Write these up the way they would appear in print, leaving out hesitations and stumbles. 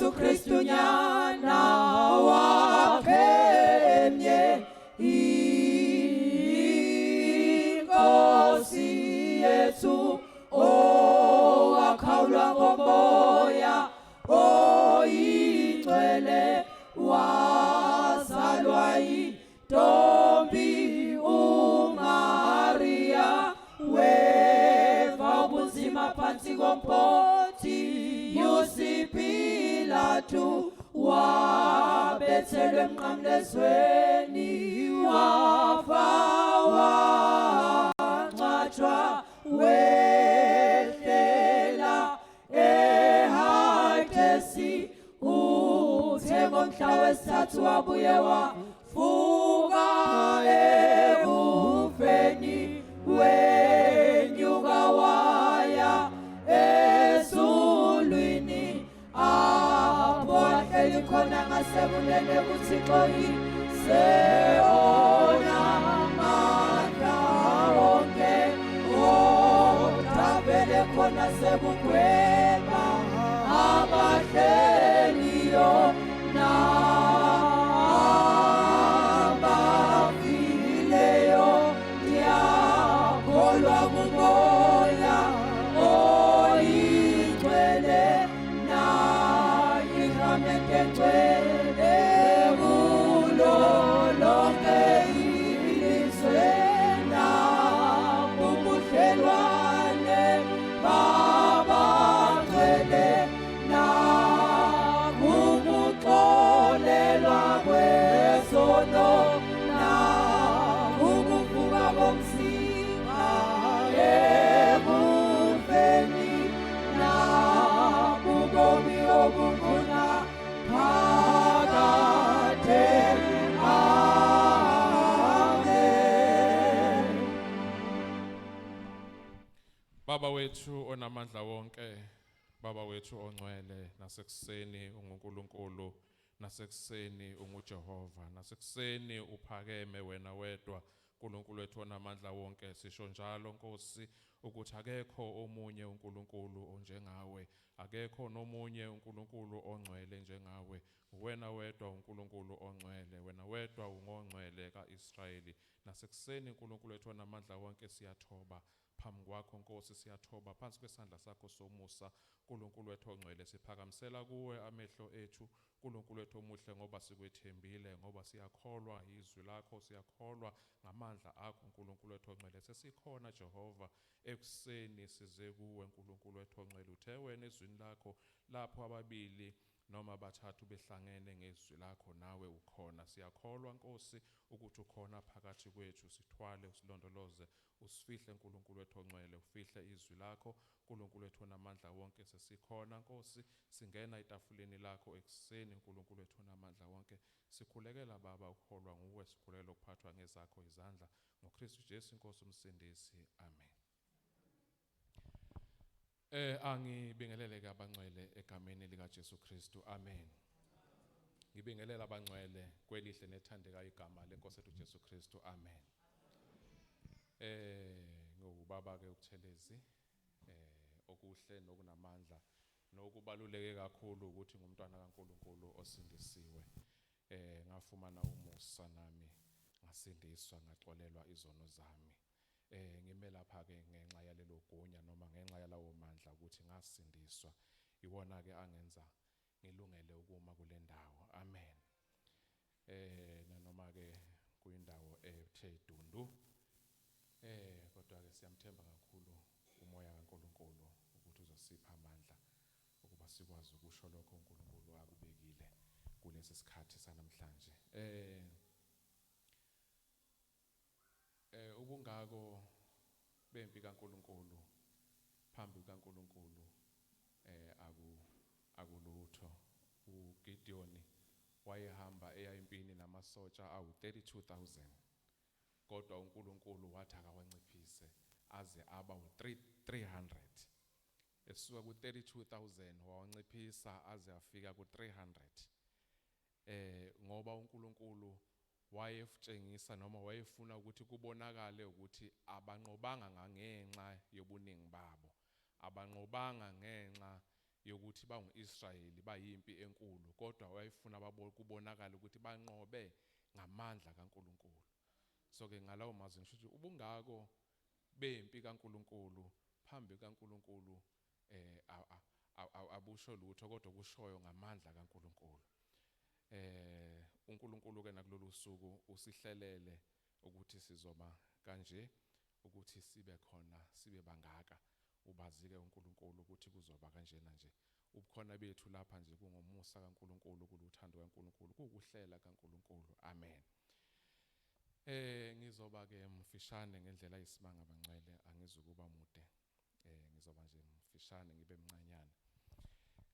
Jesu Kristu nyana wakhe emnye inkosi yethu owakhawulwa ngomoya oyingcwele wazalwa yintombi uMaria weva ubunzima phansi komPontiyusi Pilatu wabethelwe emnqamlezweni wafa wangcwatshwa wehlela eHadesi uthe ngomhla wesithathu wabuye wavuka ekufeni wenyuka waya ezulwini apho ahleli khona ngasekunene kuThixo Yise onamandla wonke odabele khona sekugweba abahleliyo nabafileyo. Ndiyakholwa kuMoya oyiNgcwele nayikramente engcwele kulo lonke ilizwe nabubudlelwane babangcwele nakukuxolelwa kwezono nakukuvuka komzimba ekufeni nakubomi obunguna phakade. Amen. Baba wethu onamandla wonke, Baba wethu ongcwele, nasekuseni unguNkulunkulu, nasekuseni unguJehova, nasekuseni uphakeme wena wedwa, uNkulunkulu wethu onamandla wonke. Sisho njalo Nkosi ukuthi akekho omunye uNkulunkulu onjengawe, akekho nomunye uNkulunkulu ongcwele njengawe. Wena wedwa uNkulunkulu ongcwele, wena wedwa ungongcwele kaIsrayeli. Nasekuseni uNkulunkulu wethu onamandla wonke, siyathoba phambi kwakho Nkosi, siyathoba phansi kwesandla sakho somusa, uNkulunkulu wethu ongcwele. Siphakamisela kuwe amehlo ethu, uNkulunkulu wethu omuhle, ngoba sikwethembile, ngoba siyakholwa izwi lakho, siyakholwa ngamandla akho, uNkulunkulu wethu ongcwele. Sesikhona Jehova ekuseni, size kuwe uNkulunkulu wethu ongcwele. Uthe wena ezwini lakho, lapho ababili noma bathathu behlangene ngezwi lakho, nawe ukhona. Siyakholwa Nkosi ukuthi ukhona phakathi kwethu. Sithwale, usilondoloze, usifihle uNkulunkulu wethu ongcwele, ufihle izwi lakho, uNkulunkulu wethu onamandla wonke. Sesikhona Nkosi, singena etafuleni lakho ekuseni, uNkulunkulu wethu onamandla wonke. Sikhulekela Baba ukholwa nguwe, sikhulekela ukuphathwa ngezakho izandla, ngoKristu Jesu inkosi umsindisi. Amen. Angibingelele ke abangcwele egameni lika Jesu Kristu. Amen. Ngibingelela abangcwele kwelihle nethandeka igama lenkosi ethu Jesu Kristu. Amen. Ngubaba ke uButhelezi, okuhle nokunamandla nokubaluleke kakhulu ukuthi ngumntwana kaNkuluNkulu osindisiwe. Ngafumana umusa nami, ngasindiswa, ngaxolelwa izono zami. Ngime lapha ke ngenxa yalelo gunya noma ngenxa yalawo mandla ukuthi ngasindiswa. Iwona ke angenza ngilungele ukuma kule ndawo. Amen. Nanoma ke kuyindawo ethe dundu, kodwa ke siyamthemba kakhulu umoya kaNkuluNkulu ukuthi uzosipha amandla ukuba sikwazi ukusho lokho uNkulunkulu akubekile kulesi sikhathi sanamhlanje. Ubungako bempi kaNkuluNkulu phambi kaNkuluNkulu akulutho. uGideon wayehamba eya empini namasotsha awu 32,000, kodwa uNkulunkulu wathi akawanciphise aze aba u300. Esuka ku 32,000 wawanciphisa aze afika ku 300, ngoba uNkulunkulu wayetshengisa noma wayefuna ukuthi kubonakale ukuthi abanqobanga ngenxa yobuningi babo, abanqobanga ngenxa yokuthi banguIsrayeli bayimpi enkulu, kodwa wayefuna kubonakala ukuthi banqobe ngamandla kaNkuluNkulu. So ke ngalawo mazwi ngisho ukuthi ubungako bempi kaNkuluNkulu phambi kaNkuluNkulu abusho lutho, kodwa kushoyo ngamandla kaNkuluNkulu. uNkulunkulu ke nakulolu suku usihlelele ukuthi sizoba kanje, ukuthi sibe khona, sibe bangaka. Ubazi-ke uNkulunkulu ukuthi kuzoba kanjena nje. Ubukhona bethu lapha nje kungomusa kaNkulunkulu, kuluthando kaNkulunkulu, kuwukuhlela kaNkulunkulu. Amen. Ngizoba ke mfishane ngendlela eyisimanga bangcwele, angizukuba mude. Ngizoba nje mfishane ngibe mncanyana.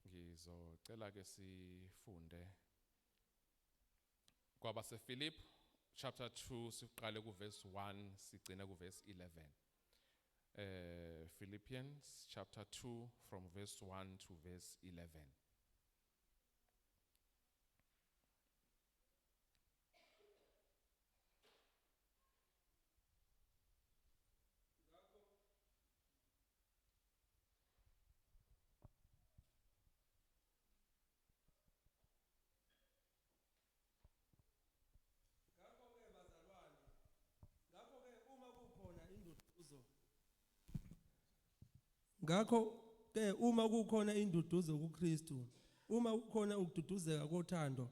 Ngizocela ke sifunde kwabaseFilipi chapter 2, siqale ku verse 1 sigcine ku verse 11. Philippians chapter 2 from verse 1 to verse 11. Ngakho ke uma kukhona induduzo kuKristu, uma kukhona ukududuzeka kothando,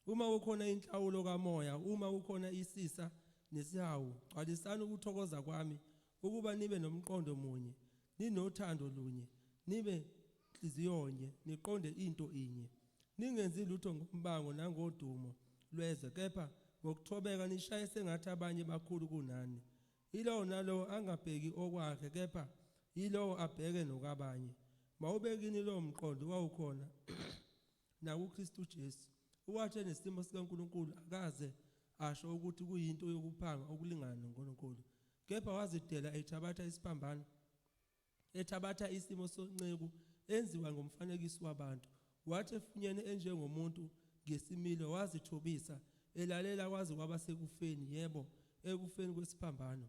uma kukhona inhlawulo kaMoya, uma kukhona isisa nesihawu, gcwalisani ukuthokoza kwami ukuba nibe nomqondo munye, ninothando lunye, nibe nhliziyo-nye, niqonde into inye. Ningenzi lutho ngombango nangodumo lwezwe, kepha ngokuthobeka nishaye sengathi abanye bakhulu kunani. Yilowo nalowo angabheki okwakhe, kepha yilowo abheke nokwabanye. Mawube kini lowo mqondo wawukhona nakuKristu Jesu, owathi enesimo sikaNkulunkulu akaze asho ukuthi kuyinto yokuphanga ukulingana noNkulunkulu, kepha wazidela ethabatha isiphambano, ethabatha isimo sonceku, enziwa ngomfanekiso wabantu. Wathi efunyene enjengomuntu ngesimilo, wazithobisa elalela kwaze kwaba sekufeni, yebo, ekufeni kwesiphambano.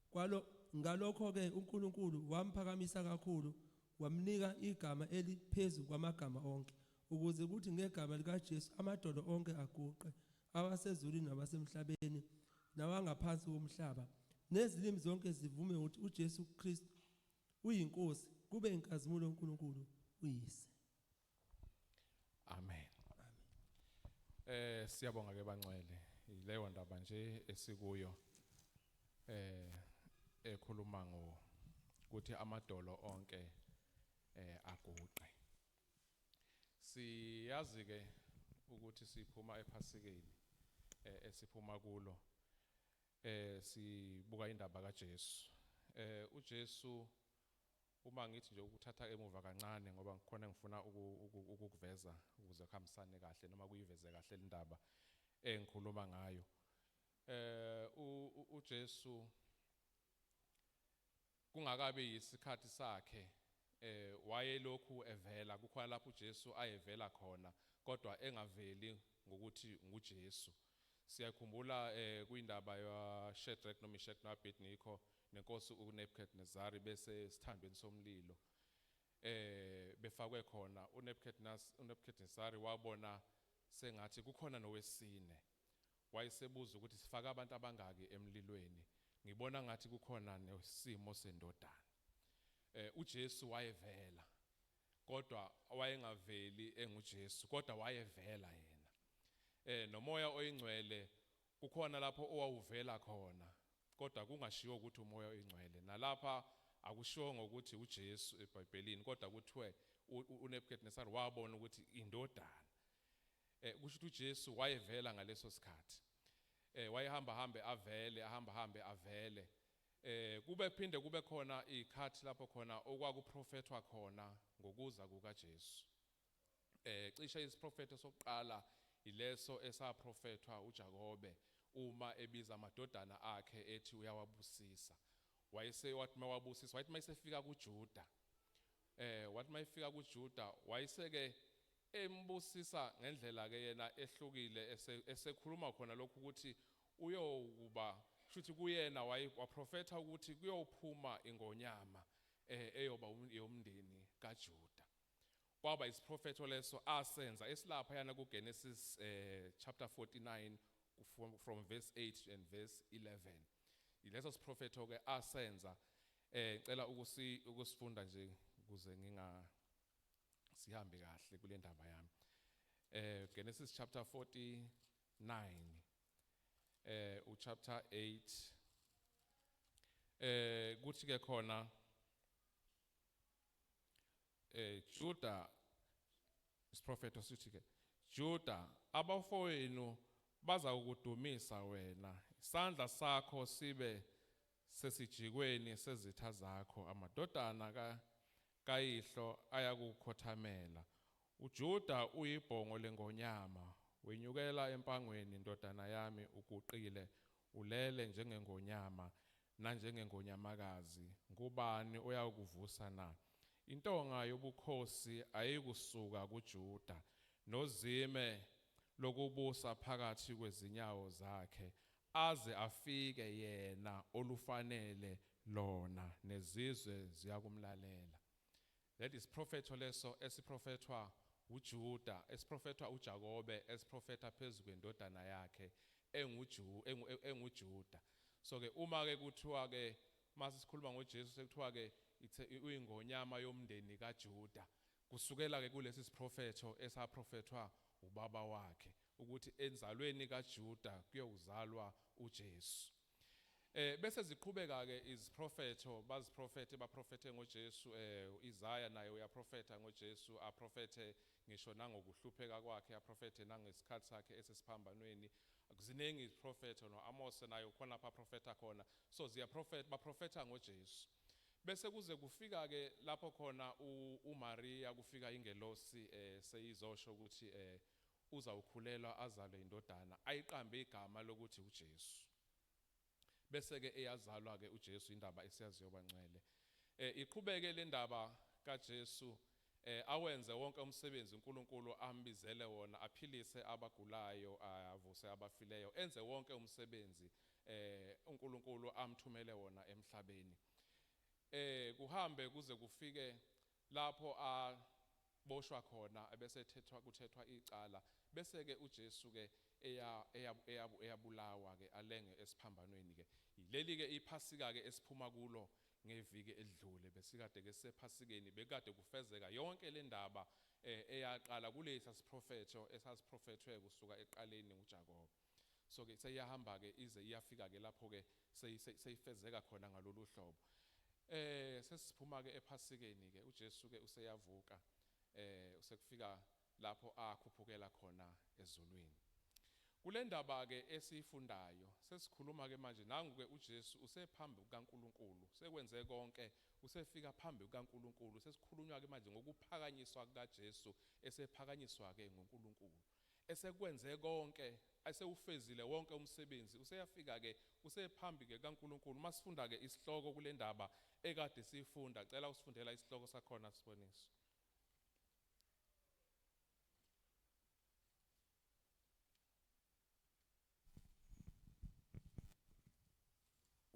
Kwalo ngalokho-ke uNkulunkulu wamphakamisa kakhulu, wamnika igama eliphezu kwamagama onke, ukuze kuthi ngegama likaJesu amadolo onke aguqe, awasezulwini nabasemhlabeni nawangaphansi komhlaba, nezilimi zonke zivume ukuthi uJesu Kristu uyiNkosi, kube inkazimulo uNkulunkulu uYise. Amen. Siyabonga ke bangcwele, ileyo ndaba nje esikuyo ekhuluma ngokuthi amadolo onke aguqe. Siyazi ke ukuthi siphuma ePhasikeni esiphuma kulo, sibuka indaba kaJesu. uJesu, uma ngithi nje ukuthatha emuva kancane ngoba ngikhona ngifuna ukukuveza ukuze kuhambisane kahle noma kuyiveze kahle le ndaba engikhuluma ngayo. uJesu kungakabi isikhathi sakhe wayelokhu evela, kukhona lapho uJesu ayevela khona kodwa engaveli ngokuthi nguJesu. Siyakhumbula kuyindaba ya Shadrach noMeshach noAbednego nenkosi uNebuchadnezzar bese sithandweni somlilo, befakwe khona. uNebuchadnezzar wabona sengathi kukhona nowesine, wayesebuza ukuthi sifaka abantu abangaki emlilweni, ngibona ngathi kukhona nesimo sendodana. uJesu wayevela kodwa wayengaveli enguJesu, kodwa wayevela yena. Nomoya oyingcwele kukhona lapho owawuvela khona, kodwa kungashiwo ukuthi umoya oyingcwele. Nalapha akushiwo ngokuthi uJesu eBhayibhelini, kodwa kuthiwe uNebuchadnezzar wabona ukuthi indodana. Kusho ukuthi uJesu wayevela ngaleso sikhathi. Wayehamba hambe avele, ahamba hambe avele. Kube phinde kube khona izikhathi lapho khona okwakuprofethwa khona ngokuza kukaJesu. Cishe isiprofetho sokuqala ileso esaprofethwa uJakobe uma ebiza amadodana akhe ethi uyawabusisa. Wayese wathi mawabusisa, wathi mayesefika kuJuda. Wathi mayefika kuJuda wayeseke embusisa ngendlela ke yena ehlukile, esekhuluma khona lokhu ukuthi uyokuba, shuthi kuyena waprofetha ukuthi kuyophuma ingonyama eyoba yomndeni kaJuda. Kwaba isiprofetho leso asenza esilapha yana kuGenesis chapter 49 from verse 8 and verse 11. Ileso siprofetho ke asenza, ngicela ukusifunda nje ukuze nginga sihambe kahle kule ndaba yami. Genesis chapter 49, uchapter 8, kuthi ke khona Judah, isiprofetho sithi ke, Judah, abafowenu baza ukudumisa wena, isandla sakho sibe sesijikweni sezitha zakho, amadodana kayihlo ayakukhothamela. uJuda uyibhongo lengonyama, wenyukela empangweni, ndodana yami, uguqile, ulele njengengonyama nanjengengonyamakazi, ngubani oyakuvusa na? Intonga yobukhosi ayikusuka kuJuda, nozime lokubusa phakathi kwezinyawo zakhe, aze afike yena olufanele lona, nezizwe ziyakumlalela. That is prophetho leso esiprofethwa uJuda, esiprofethwa uJakobe, esiprofetha phezulu kwendodana yakhe enguJuda. So ke uma ke kuthiwa ke mase sikhuluma ngoJesu, sekuthiwa ke ithe uyingonyama yomndeni kaJuda, kusukela ke kulesi siprofetho esaprofethwa ubaba wakhe ukuthi enzalweni kaJuda kuyozalwa uJesu. Bese ziqhubeka ke iziprofetho, baziprofethe, baprofethe ngoJesu. uIsaya naye uyaprofetha ngoJesu, aprofethe ngisho nangokuhlupheka kwakhe, aprofethe nangesikhathi sakhe esesiphambanweni. Ziningi iziprofetho, noAmos naye ukhona lapha aprofetha khona. So ziyaprofetha, baprofetha ngoJesu. Bese kuze kufika ke lapho khona uMaria, kufika ingelosi seyizosho ukuthi uzawukhulelwa azalwe indodana, ayiqambe igama lokuthi uJesu. Bese ke eyazalwa ke uJesu, indaba esiyaziyo bangcwele. Iqhubeke le ndaba kaJesu, awenze wonke umsebenzi uNkulunkulu ambizele wona, aphilise abagulayo, avuse abafileyo, enze wonke umsebenzi uNkulunkulu amthumele wona emhlabeni. Kuhambe kuze kufike lapho aboshwa khona, ebese ethethwa, kuthethwa icala, bese ke uJesu ke eyabulawa ke, alenge esiphambanweni ke. Leli ke iphasika ke esiphuma kulo ngeviki edlule, besikade ke sephasikeni, bekade kufezeka yonke le ndaba eyaqala kulesi siprofetho esasiprofethwe kusuka eqaleni nguJakobe. So ke seyahamba ke ize iyafika ke lapho ke seyifezeka khona ngalolu hlobo. Sesiphuma ke ephasikeni ke, uJesu ke useyavuka, usekufika lapho akhuphukela khona ezulwini. Kule ndaba ke esiyifundayo sesikhuluma ke manje, nangu ke uJesu usephambi kukaNkuluNkulu, sekwenze konke, usefika phambi kukaNkuluNkulu. Sesikhulunywa ke manje ngokuphakanyiswa kukaJesu, esephakanyiswa ke nguNkulunkulu, esekwenze konke, esewufezile wonke umsebenzi, useyafika ke usephambi ke kaNkuluNkulu. Masifunda ke isihloko kule ndaba ekade sifunda, cela usifundela isihloko sakhona, Siboniso.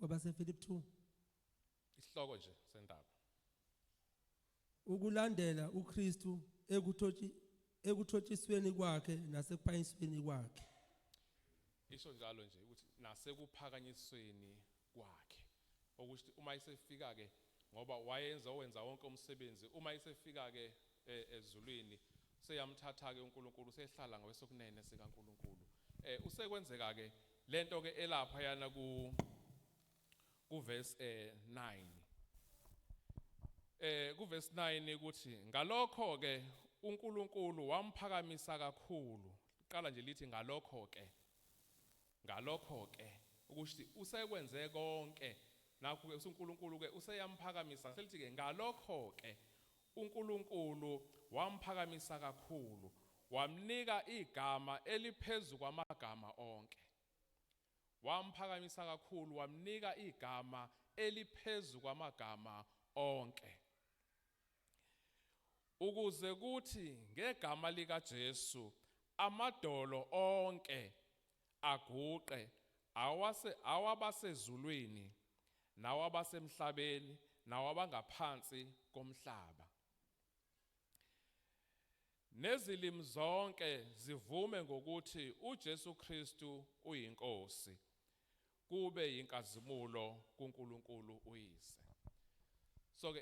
KwabaseFilipi 2. Isihloko nje sendaba. Ukulandela uKristu ekuthotshisweni kwakhe nasekuphakanyisweni kwakhe. Isho njalo nje ukuthi nasekuphakanyisweni kwakhe, okusho uma isefika ke, ngoba wayenza wenza wonke umsebenzi, uma isefika ke ezulwini, seyamthatha ke uNkulunkulu, sehlala ngakwesokunene sikaNkulunkulu. Usekwenzeka ke lento ke elapha yana ku verse 9. Ku verse 9 ukuthi ngalokho ke uNkulunkulu wamphakamisa kakhulu. Qala nje lithi ngalokho ke. Ngalokho ke ukuthi usekwenze konke, nakho ke uNkulunkulu ke useyamphakamisa. Selithi ke ngalokho ke uNkulunkulu wamphakamisa kakhulu, wamnika igama eliphezulu kwamagama onke. Wamphakamisa kakhulu, wamnika igama eliphezulu kwamagama onke, ukuze kuthi ngegama lika Jesu amadolo onke aguqe, awabasezulwini nawabasemhlabeni nawabangaphansi komhlaba. Nezilimi zonke zivume ngokuthi uJesu Kristu uyiNkosi, kube yinkazimulo kuNkulunkulu uYise. So ke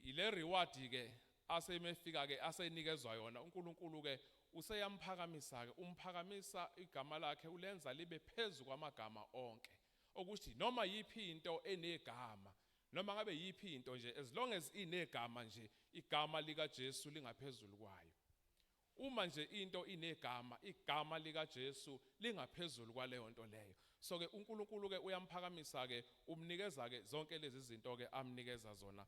ile reward ke asemefika ke asenikezwa yona uNkulunkulu ke, useyamphakamisa ke, umphakamisa igama lakhe, ulenza libe phezulu kwamagama onke, okuthi noma yiphi into enegama, noma ngabe yiphi into nje, as long as inegama nje, igama lika Jesu lingaphezulu kwayo. Uma nje into inegama, igama lika Jesu lingaphezulu kwaleyo nto leyo. So ke uNkulunkulu ke uyamphakamisa ke, umnikeza ke zonke lezi zinto ke amnikeza zona,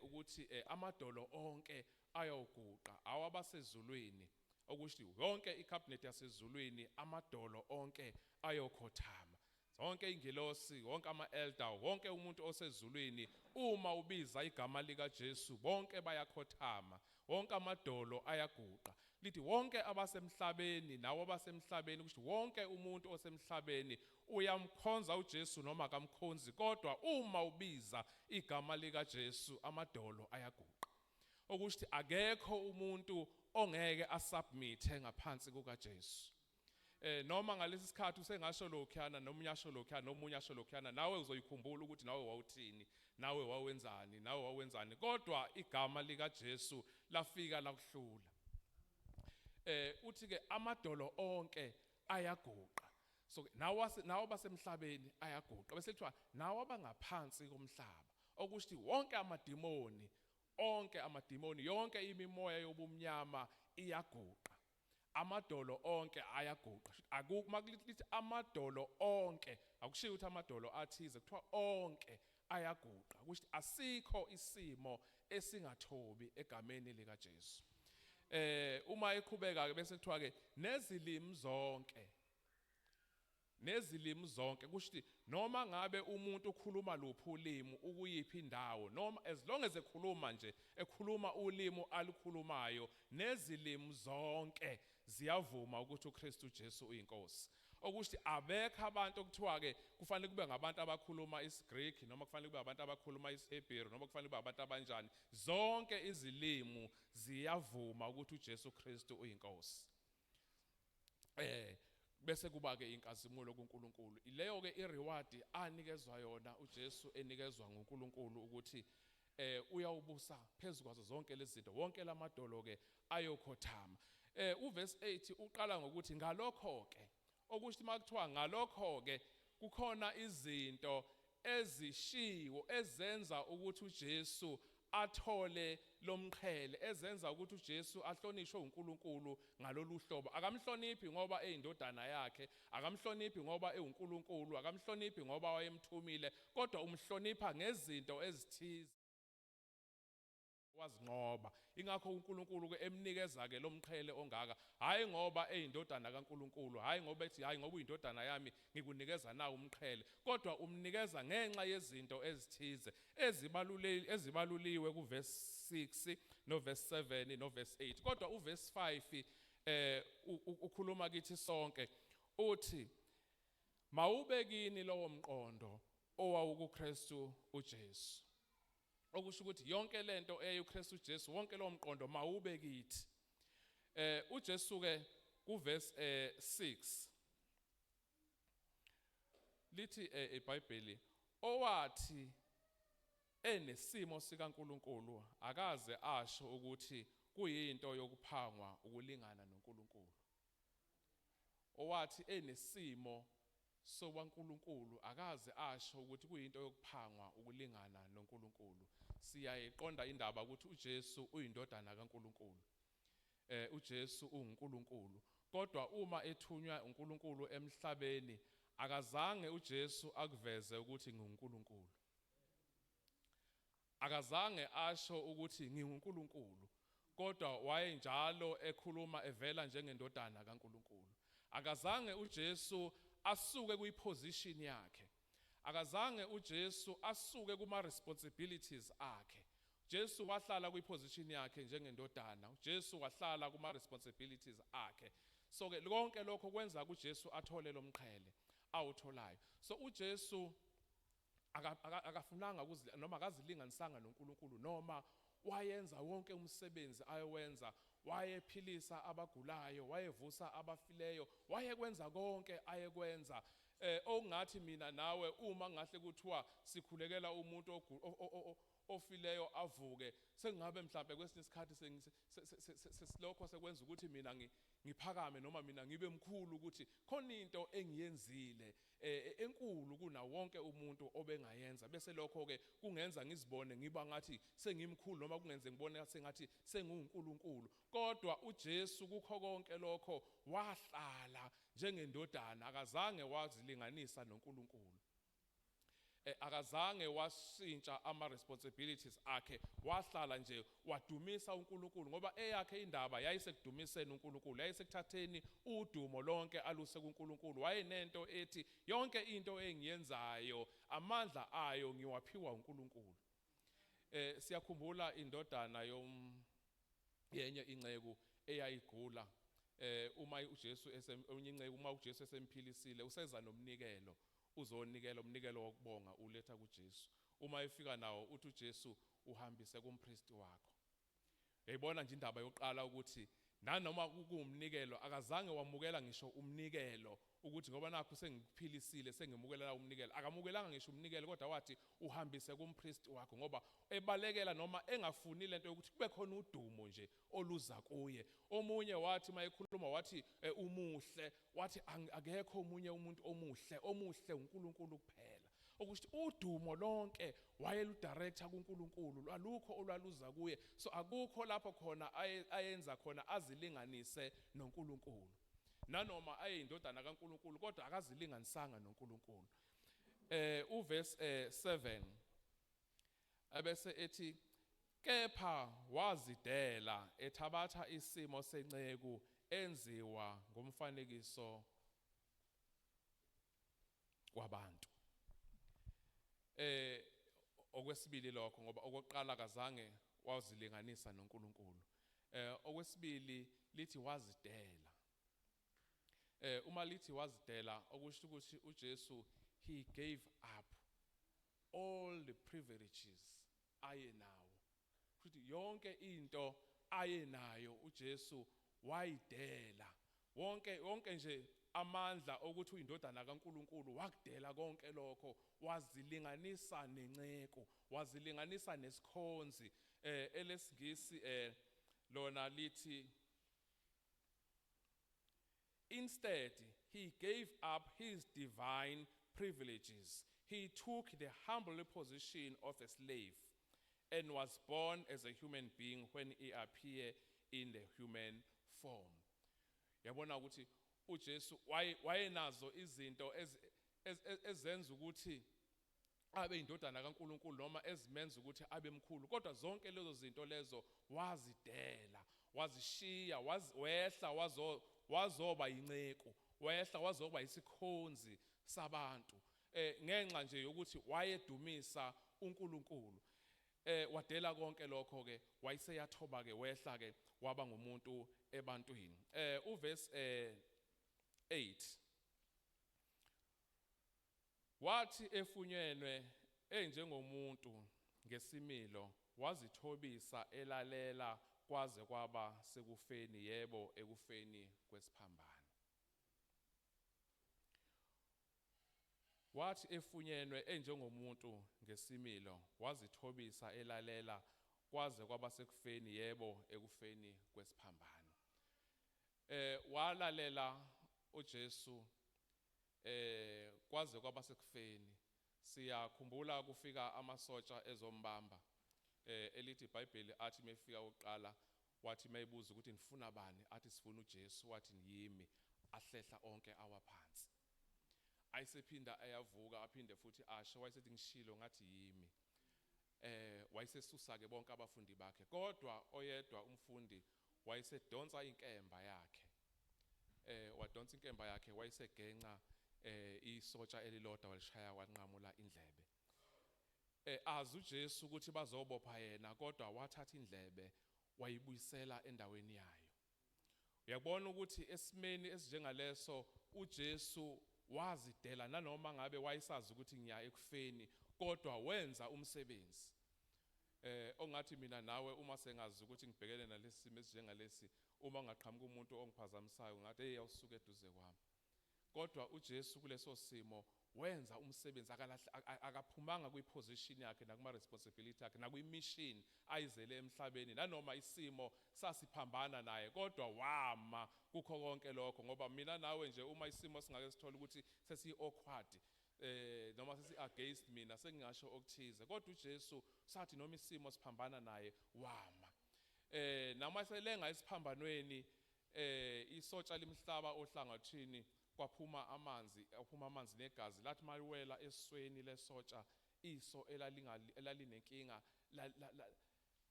ukuthi amadolo onke ayoguqa, awabasezulwini, okusho yonke icabinet yasezulwini, amadolo onke ayokhothama, zonke ingilosi, wonke ama-elder, wonke umuntu osezulwini. Uma ubiza igama lika Jesu, bonke bayakhothama, wonke amadolo ayaguqa. Lithi wonke abasemhlabeni, nawo abasemhlabeni, kusho wonke umuntu osemhlabeni, uyamkhonza uJesu noma akamkhonzi, kodwa uma ubiza igama lika Jesu, amadolo ayaguqa, okusho ukuthi akekho umuntu ongeke asubmit ngaphansi kukaJesu. Noma ngalesi sikhathi usengasho lokhuyana, nomunye asho lokhuyana, nomunye asho lokhuyana, nawe uzoyikhumbula ukuthi nawe wawuthini, nawe wawenzani, nawe wawenzani, kodwa igama lika Jesu lafika lakuhlula. Uthi ke amadolo onke ayaguqa. So nawo nawo basemhlabeni ayaguqa, bese kuthiwa nawo abangaphansi komhlaba, okusho ukuthi wonke amadimoni, onke amadimoni, yonke imimoya yobumnyama iyaguqa, amadolo onke ayaguqa. Akukho makulithi amadolo onke, akushiyo ukuthi amadolo athize, kuthiwa onke ayaguqa, kusho asikho isimo esingathobi egameni lika Jesu. Uma eqhubeka ke, bese kuthiwa ke nezilimi zonke, nezilimi zonke, kusho ukuthi noma ngabe umuntu ukhuluma luphi ulimi, ukuyiphi indawo, noma as long as ekhuluma nje, ekhuluma ulimi alukhulumayo, nezilimi zonke ziyavuma ukuthi uKristu Jesu uyinkosi. Okusho abekho abantu okuthiwa ke kufanele kube ngabantu abakhuluma isiGreek, noma kufanele kube abantu abakhuluma isiHebheru, noma kufanele kube abantu abanjani. Zonke izilimi ziyavuma ukuthi uJesu Kristu uyinkosi. Bese kuba ke inkazimulo kuNkulunkulu. Ileyo ke ireward anikezwa yona uJesu, enikezwa nguNkulunkulu, ukuthi uyawubusa phezulu kwazo zonke lezi zinto, wonke lamadolo ke ayokhothama. Uverse 8 uqala ngokuthi ngalokho ke, okusho makuthiwa ngalokho ke, kukhona izinto ezishiwo ezenza ukuthi uJesu athole lomqhele, ezenza ukuthi uJesu ahlonishwe uNkulunkulu ngalolu hlobo. Akamhloniphi ngoba eyindodana yakhe, akamhloniphi ngoba ewuNkulunkulu, akamhloniphi ngoba wayemthumile, kodwa umhlonipha ngezinto ezithize wazinqoba. Ingakho uNkulunkulu ke emnikeza ke lomqhele ongaka, hayi ngoba eyindodana kaNkulunkulu, hayi ngoba ethi hayi ngoba uyindodana yami ngikunikeza na umqhele, kodwa umnikeza ngenxa yezinto ezithize ezibaluliwe kuverse 6 no verse 7 no verse 8. Kodwa uverse 5 ukhuluma kithi sonke, uthi mawube kini lowo mqondo owawukuKristu uJesu, okusho ukuthi yonke lento eyayiKristu Jesu, wonke lo mqondo mawube kithi. uJesu ke kuverse 6 lithi eBhayibheli, owathi enesimo sikaNkuluNkulu akaze asho ukuthi kuyinto yokuphangwa ukulingana noNkulunkulu. Owathi enesimo sowaNkulunkulu akaze asho ukuthi kuyinto yokuphangwa ukulingana noNkulunkulu. Siyayiqonda indaba ukuthi uJesu uyindodana kaNkulunkulu, uJesu unguNkulunkulu, kodwa uma ethunywa uNkulunkulu emhlabeni, akazange uJesu akuveze ukuthi nginguNkulunkulu, akazange asho ukuthi nginguNkulunkulu, kodwa wayenjalo ekhuluma evela njengendodana kaNkulunkulu. Akazange uJesu asuke kuyiposition yakhe, akazange uJesu asuke kuma responsibilities akhe. Jesu wahlala kwiposition yakhe njengendodana, uJesu wahlala kuma responsibilities akhe. So ke konke lokho kwenza kuJesu athole lomqhele awutholayo. So uJesu akafunanga ukuzi noma akazilinganisanga noNkulunkulu, noma wayenza wonke umsebenzi ayowenza. Wayephilisa abagulayo, wayevusa abafileyo, wayekwenza konke ayekwenza. Okungathi mina nawe uma ngahle kuthiwa sikhulekela umuntu ofileyo avuke, sengabe mhlambe kwesinye isikhathi sesilokho sekwenza ukuthi mina ngiphakame noma mina ngibe mkhulu, ukuthi khona into engiyenzile enkulu kuna wonke umuntu obengayenza, bese lokho ke kungenza ngizibone ngiba ngathi sengimkhulu noma kungenze ngibone sengathi senguNkulunkulu. Kodwa uJesu kukho konke lokho wahlala njengendodana, akazange wazilinganisa noNkulunkulu. Akazange washintsha ama responsibilities akhe, wahlala nje wadumisa uNkulunkulu, ngoba eyakhe indaba yayisekudumiseni uNkulunkulu, yayisekuthatheni udumo lonke aluse kuNkulunkulu. Wayenento ethi yonke into engiyenzayo amandla ayo ngiwaphiwa uNkulunkulu. Siyakhumbula indodana yom yenye inceku eyayigula, uma uJesu enye inceku, uma uJesu esemphilisile, useza nomnikelo, uzonikela umnikelo wokubonga, uletha kuJesu. Uma efika nawo, uthi uJesu, "Uhambise kumpristi wakho." Uyayibona nje indaba yokuqala ukuthi nanoma kuwumnikelo, akazange wamukela ngisho umnikelo, ukuthi ngoba nakho sengikuphilisile, sengimukela umnikelo. Akamukelanga ngisho umnikelo, kodwa wathi uhambise kumpristi wakho, ngoba ebalekela noma engafuni lento yokuthi kube khona udumo nje oluza kuye. Omunye wathi mayekhuluma wathi umuhle, wathi akekho omunye umuntu omuhle, omuhle uNkulunkulu kuphela. Okusho udumo lonke wayeludirecta kuNkulunkulu, lwalukho olwaluza kuye. So akukho lapho khona ayenza khona azilinganise noNkulunkulu. Nanoma ayindodana kaNkulunkulu, kodwa akazilinganisanga noNkulunkulu. Uverse 7 abese ethi, "Kepha wazidela, ethabatha isimo senceku, enziwa ngomfanekiso wabantu." Okwesibili lokho, ngoba okokuqala kazange wazilinganisa noNkulunkulu. Okwesibili lithi wazidela. Uma lithi wazidela, okusho ukuthi uJesu, he gave up all the privileges ayenawo, futhi yonke into ayenayo uJesu wayidela wonke, yonke nje amandla okuthi uyindodana kaNkuluNkulu, wakudela konke lokho, wazilinganisa nenceku, wazilinganisa nesikhonzi. Elesingisi lona lithi, "Instead, he gave up his divine privileges. He took the humble position of a slave and was born as a human being when he appeared in the human form." Yabona ukuthi uJesu wayenazo izinto ezenza ukuthi abe indodana kaNkuluNkulu noma ezimenza ukuthi abe mkhulu, kodwa zonke lezo zinto lezo wazidela, wazishiya, wehla wazoba inceku, wehla wazoba isikhonzi sabantu, ngenxa nje yokuthi wayedumisa uNkulunkulu. Wadela konke lokho ke, wayeseyathoba ke, wehla ke, waba ngumuntu ebantwini. Uverse 8 wathi, "Efunyenwe enjengomuntu ngesimilo, wazithobisa, elalela kwaze kwaba sekufeni, yebo, ekufeni kwesiphambano." Wathi efunyenwe enjengomuntu ngesimilo, wazithobisa, elalela kwaze kwaba sekufeni, yebo, ekufeni kwesiphambano. Walalela uJesu kwaze kwaba sekufeni. Siyakhumbula kufika amasotsha ezombamba. Elithi iBhayibheli, athi mefika uqala, wathi mayibuza ukuthi nifuna bani, athi sifuna uJesu, wathi yimi, ahlehla onke awaphansi. Ayisephinda ayavuka, aphinde futhi asho, wayesethi ngishilo ngathi yimi. Wayesesusa ke bonke abafundi bakhe, kodwa oyedwa umfundi wayesedonsa inkemba yakhe, wadonsa inkemba yakhe, wayesegenca isotsha elilodwa, walishaya, wanqamula indlebe. Azi uJesu ukuthi bazobopha yena, kodwa wathatha indlebe wayibuyisela endaweni yayo. Uyabona ukuthi esimeni esinjengaleso uJesu wazidela, nanoma ngabe wayesazi ukuthi ngiya ekufeni, kodwa wenza umsebenzi. Ongathi mina nawe uma sengazi ukuthi ngibhekene nalesi simo esinjengalesi, uma ngaqhamuka umuntu ongiphazamisayo ngathi, "Hey, awusuke eduze kwami." Kodwa uJesu kuleso simo wenza umsebenzi, akaphumanga kwiposition yakhe nakuma responsibility yakhe nakwi-mission ayizele emhlabeni, nanoma isimo sasiphambana naye, kodwa wama kukho konke lokho. Ngoba mina nawe nje, uma isimo singake sithola ukuthi sesi awkward noma sesi against mina, sengingasho okuthize. Kodwa uJesu sathi noma isimo siphambana naye, wama. Noma selenga esiphambanweni, isotsha limhlaba ohlangothini, kwaphuma amanzi, aphuma amanzi negazi, lathi maliwela esweni lesotsha, iso elalingali elalinenkinga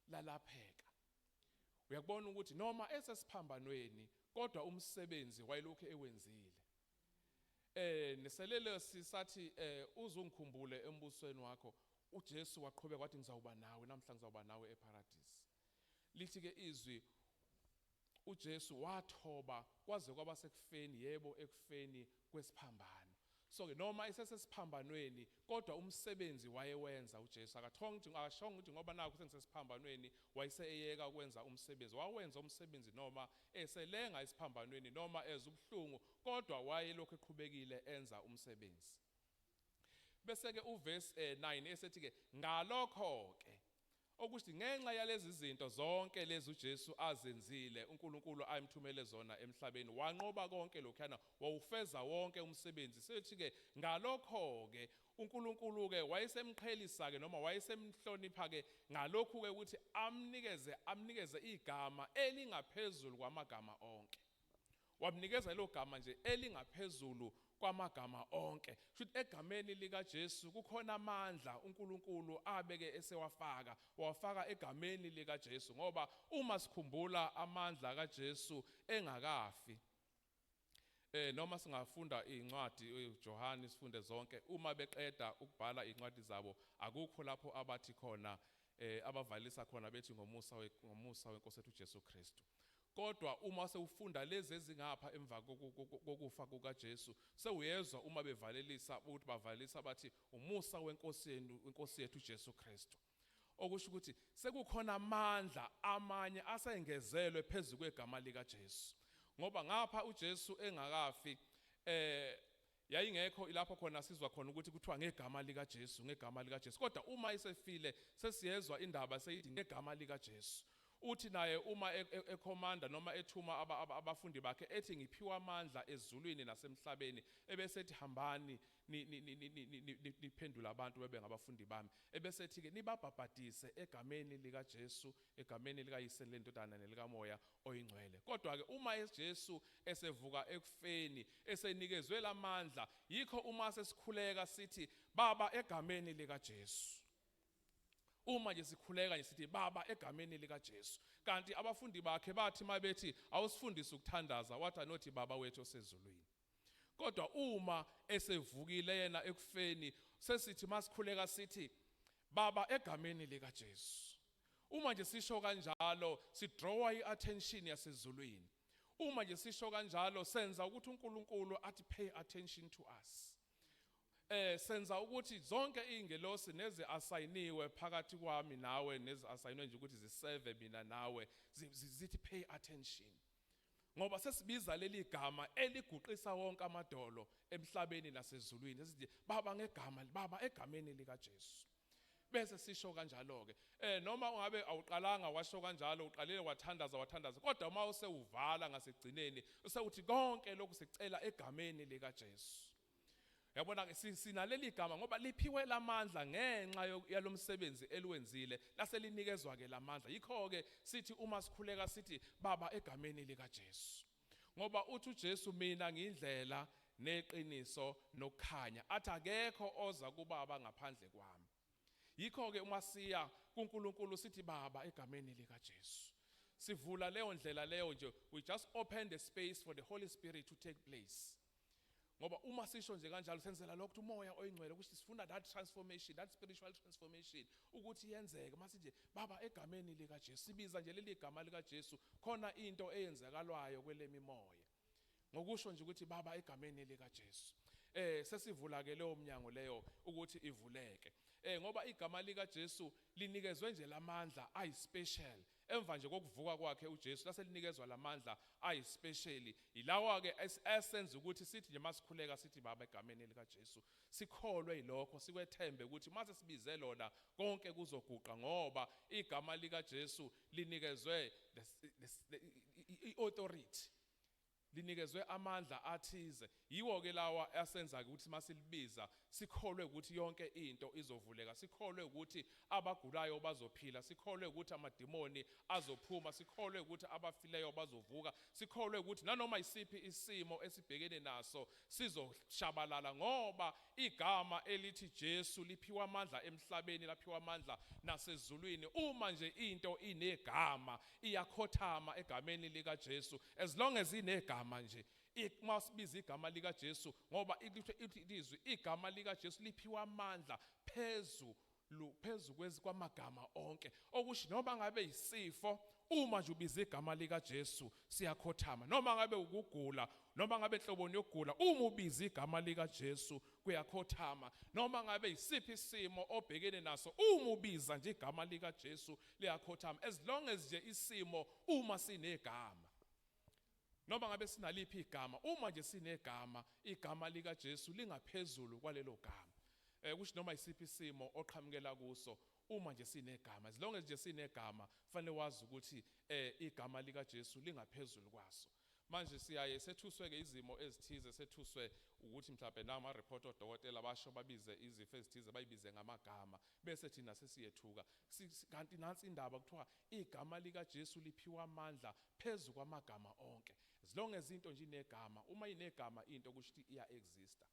lalapheka. Uyakubona ukuthi noma esesiphambanweni, kodwa umsebenzi wayelokhu ewenzile. Neselele sisathi uzungikhumbule embusweni wakho, uJesu waqhubeka wathi, "Ngizawuba nawe namhla, ngizawuba nawe eParadise." Lithi ke izwi, uJesu wathoba kwaze kwaba sekufeni, yebo, ekufeni kwesiphambano. So ke noma esesesiphambanweni, kodwa umsebenzi wayewenza uJesu. Akathonga ukuthi, akashonga ukuthi ngoba nakho sengisesiphambanweni wayese eyeka ukwenza umsebenzi. Wawenza umsebenzi noma eselenga esiphambanweni, noma ezubuhlungu, kodwa wayelokhu eqhubekile enza umsebenzi. Bese ke uverse 9 esethi ke, ngalokho ke, okuthi ngenxa yalezi zinto zonke lezi uJesu azenzile, uNkulunkulu ayimthumele zona emhlabeni, wanqoba konke lokhana, wawufeza wonke umsebenzi. Sethi ke ngalokho ke uNkulunkulu ke wayesemqhelisa ke noma wayesemhlonipha ke ngalokhu ke ukuthi amnikeze igama elingaphezulu kwamagama onke. Wamnikeza lelo gama nje elingaphezulu kwamagama onke. Futhi egameni lika Jesu kukhona amandla uNkulunkulu abeke esewafaka, wafaka egameni lika Jesu. Ngoba uma sikhumbula amandla kaJesu engakafi, noma singafunda incwadi uJohane, sifunde zonke, uma beqeda ukubhala incwadi zabo, akukho lapho abathi khona abavalisa khona bethi ngomusa wenkosi ethu uJesu Kristu. Kodwa uma sewufunda lezi ezingapha emva kokufa kukaJesu, sewuyezwa uma bevalelisa ukuthi bavalelisa bathi umusa wenkosi yenu, inkosi yethu uJesu Kristu. Okusho ukuthi sekukhona amandla amanye asengezelwe phezulu kwegama lika Jesu. Ngoba ngapha uJesu engakafi, yayingekho ilapho khona sizwa khona ukuthi kuthiwa ngegama lika Jesu, ngegama lika Jesu. Kodwa uma esefile, sesiyezwa indaba seyithi ngegama lika Jesu. Uthi naye uma ecommanda noma ethuma abafundi bakhe, ethi, "Ngiphiwa amandla ezulwini nasemhlabeni," ebese ethi, "Hambani niphendule abantu bebe ngabafundi bami," ebese ethi ke, "Nibabhabhadise egameni lika Jesu, egameni likaYise, lendodana, nelikaMoya oyiNgcwele." Kodwa ke uma uJesu esevuka ekufeni, esenikezwe lamandla, yikho uma sesikhuleka sithi, "Baba, egameni lika Jesu." Uma nje sikhuleka nje sithi, "Baba, egameni lika Jesu." Kanti abafundi bakhe bathi mabethi, "Awusifundise ukuthandaza," wathi, "Anothi Baba wethu osezulwini." Kodwa uma esevukile yena ekufeni, sesithi masikhuleka sithi, "Baba, egameni lika Jesu." Uma nje sisho kanjalo, sidrawa iattention yasezulwini. Uma nje sisho kanjalo, senza ukuthi uNkulunkulu athi pay attention to us. Senza ukuthi zonke ingelosi nezi assigniwe phakathi kwami nawe, nezi assignwe nje ukuthi ziserve mina nawe, zithi pay attention, ngoba sesibiza leli gama eliguqisa wonke amadolo emhlabeni nasezulwini. Sithi, "Baba, ngegama, Baba, egameni lika Jesu." Bese sisho kanjalo ke. Noma ungabe awuqalanga washo kanjalo, uqalile wathandaza, wathandaza, kodwa uma usewuvala ngasigcineni usewuthi, "Konke lokhu sicela egameni lika Jesu." Yabona ke, sinaleli gama ngoba liphiwe lamandla ngenxa yalomsebenzi eliwenzile, laselinikezwa ke lamandla. Yikho ke sithi uma sikhuleka sithi, "Baba, egameni lika Jesu." Ngoba uthi uJesu, "Mina ngindlela neqiniso nokukhanya," athi, "akekho oza kubaba ngaphandle kwami." Yikho ke uma siya kuNkulunkulu sithi, "Baba, egameni lika Jesu." Sivula leyo ndlela leyo nje, we just open the space for the Holy Spirit to take place. Ngoba uma sisho nje kanjalo, senzela lokho ukuthi uMoya oyiNgcwele, ukuthi sifuna that transformation, that spiritual transformation ukuthi yenzeke. Mase nje, "Baba, egameni lika Jesu," sibiza nje leli gama lika Jesu, khona into eyenzakalwayo kwelemimoya. Ngokusho nje ukuthi, "Baba, egameni lika Jesu," sesivula ke leyo mnyango leyo ukuthi ivuleke. Ngoba igama lika Jesu linikezwe nje lamandla ayispecial emva nje kokuvuka kwakhe uJesu, laselinikezwa lamandla ayispecial. Ilawa ke esenza ukuthi sithi nje masikhuleka sithi, "Baba, egameni lika Jesu," sikholwe yilokho, sikwethembe ukuthi mase sibize lona konke kuzoguqa, ngoba igama lika Jesu linikezwe i-authority, linikezwe amandla athize. Yiwo ke lawa asenza ukuthi masilibiza sikholwe ukuthi yonke into izovuleka, sikholwe ukuthi abagulayo bazophila, sikholwe ukuthi amadimoni azophuma, sikholwe ukuthi abafileyo bazovuka, sikholwe ukuthi nanoma isiphi isimo esibhekene naso sizoshabalala, ngoba igama elithi Jesu liphiwa amandla emhlabeni, laphiwa amandla nasezulwini. Uma nje into inegama, iyakhothama egameni lika Jesu. As long as inegama nje, masibiza igama lika Jesu, ngoba ithi ilizwi igama lika Jesu liphiwa amandla phezu kwamagama onke, okusho noma ngabe isifo, uma nje ubiza igama lika Jesu siyakhothama. Noma ngabe ukugula, noma ngabe enhloboni yokugula, uma ubiza igama lika Jesu kuyakhothama. Noma ngabe isiphi isimo obhekene naso, uma ubiza nje igama lika Jesu liyakhothama. As long as nje isimo uma sinegama, noma ngabe sinaliphi igama, uma nje sinegama, igama lika Jesu lingaphezulu kwalelo gama. Kusho noma isiphi isimo oqhamukela kuso, uma nje sinegama, as long as nje sinegama, fanele wazi ukuthi igama lika Jesu lingaphezulu kwaso. Manje siyaye sethuswe ke izimo ezithize, sethuswe ukuthi mhlawumbe nama report odokotela basho babize izifo ezithize, bayibize ngamagama, bese thina sesiyethuka. Kanti nansi indaba, kuthiwa igama lika Jesu liphiwa amandla phezu kwamagama onke. As long as into nje inegama, uma inegama into, kusho ukuthi iya exista,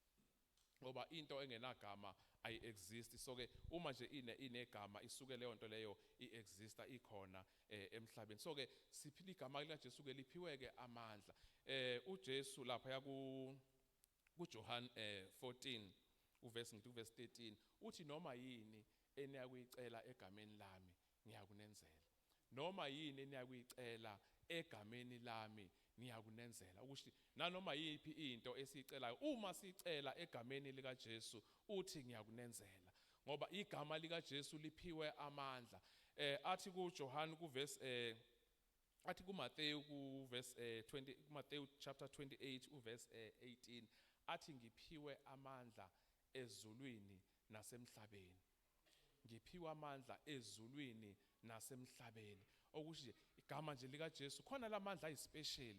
ngoba into engenagama ayi-exist. So ke uma nje inegama, isuke leyo nto leyo i-exista, ikhona emhlabeni. So ke siphila igama lika Jesu ke liphiwe ke amandla. UJesu lapha yaku kuJohn 14 uverse, ngithi uverse 13, uthi, "Noma yini eniyakuyicela egameni lami ngiyakunenzela. Noma yini eniyakuyicela egameni lami ngiyakunenzela." Ukuthi nanoma yiphi into esiyicelayo, uma sicela egameni lika Jesu, uthi ngiyakunenzela, ngoba igama lika Jesu liphiwe amandla. Athi kuJohn kuverse athi kuMathewu kuverse 20, kuMathewu chapter 28 uverse 18, athi, "Ngiphiwe amandla ezulwini nasemhlabeni. Ngiphiwe amandla ezulwini nasemhlabeni." Okusho nje igama nje lika Jesu khona lamandla ayispecial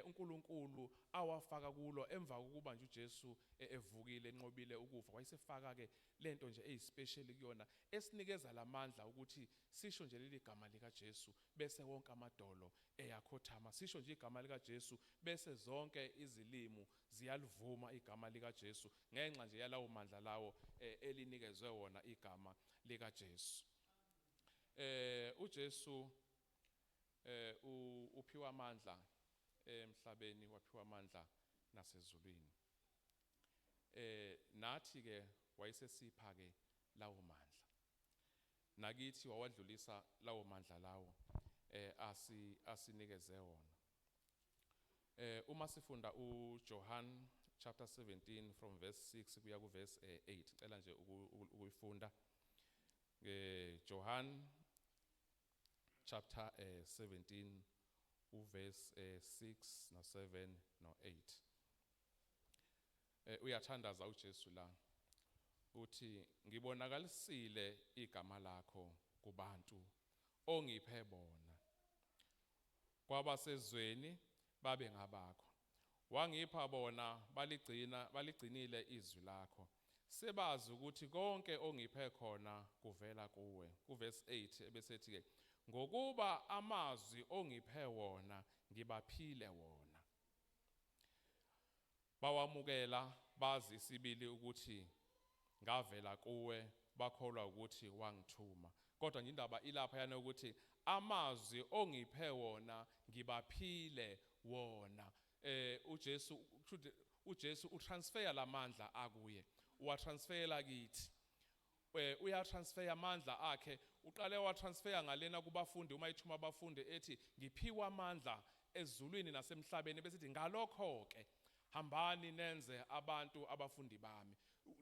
uNkulunkulu awafaka kulo emva kokuba nje uJesu evukile, enqobile ukufa, wayesefaka ke lento nje eyispecial kuyona esinikeza lamandla ukuthi sisho nje leli gama lika Jesu bese wonke amadolo eyakhothama, sisho nje igama lika Jesu bese zonke izilimu ziyalivuma igama lika Jesu, ngenxa nje yalawo mandla lawo elinikezwe wona igama lika Jesu. UJesu uphiwa amandla emhlabeni, waphiwa amandla nasezulwini. Nathi ke wayesesipha ke lawo mandla, nakithi wawadlulisa lawo mandla lawo asinikeze wona. Uma sifunda uJohn chapter 17 from verse 6 kuya ku verse 8, cela nje ukuyifunda Johann chapter 17 uverse 6 no 7 no 8. Uyathandaza uJesu la, uthi, "Ngibonakalisile igama lakho kubantu ongiphe bona. Kwabasezweni babe ngabakho, wangipha bona, baligcina, baligcinile izwi lakho. Sebazi ukuthi konke ongiphe khona kuvela kuwe." Kuverse 8 ebesethi ke, "Ngokuba amazwi ongiphe wona ngibaphile wona, bawamukela, bazi isibili ukuthi ngavela kuwe, bakholwa ukuthi wangithuma." Kodwa nje indaba ilapha yana ukuthi amazwi ongiphe wona ngibaphile wona. uJesu kushuthi uJesu utransfer lamandla akuye, uwatransfera kithi. Uyatransfer amandla akhe. Uqale watransfer ngalena kubafundi uma ithuma abafundi, ethi, "Ngiphiwa amandla ezulwini nasemhlabeni," bese ethi, "Ngalokho ke hambani nenze abantu abafundi bami."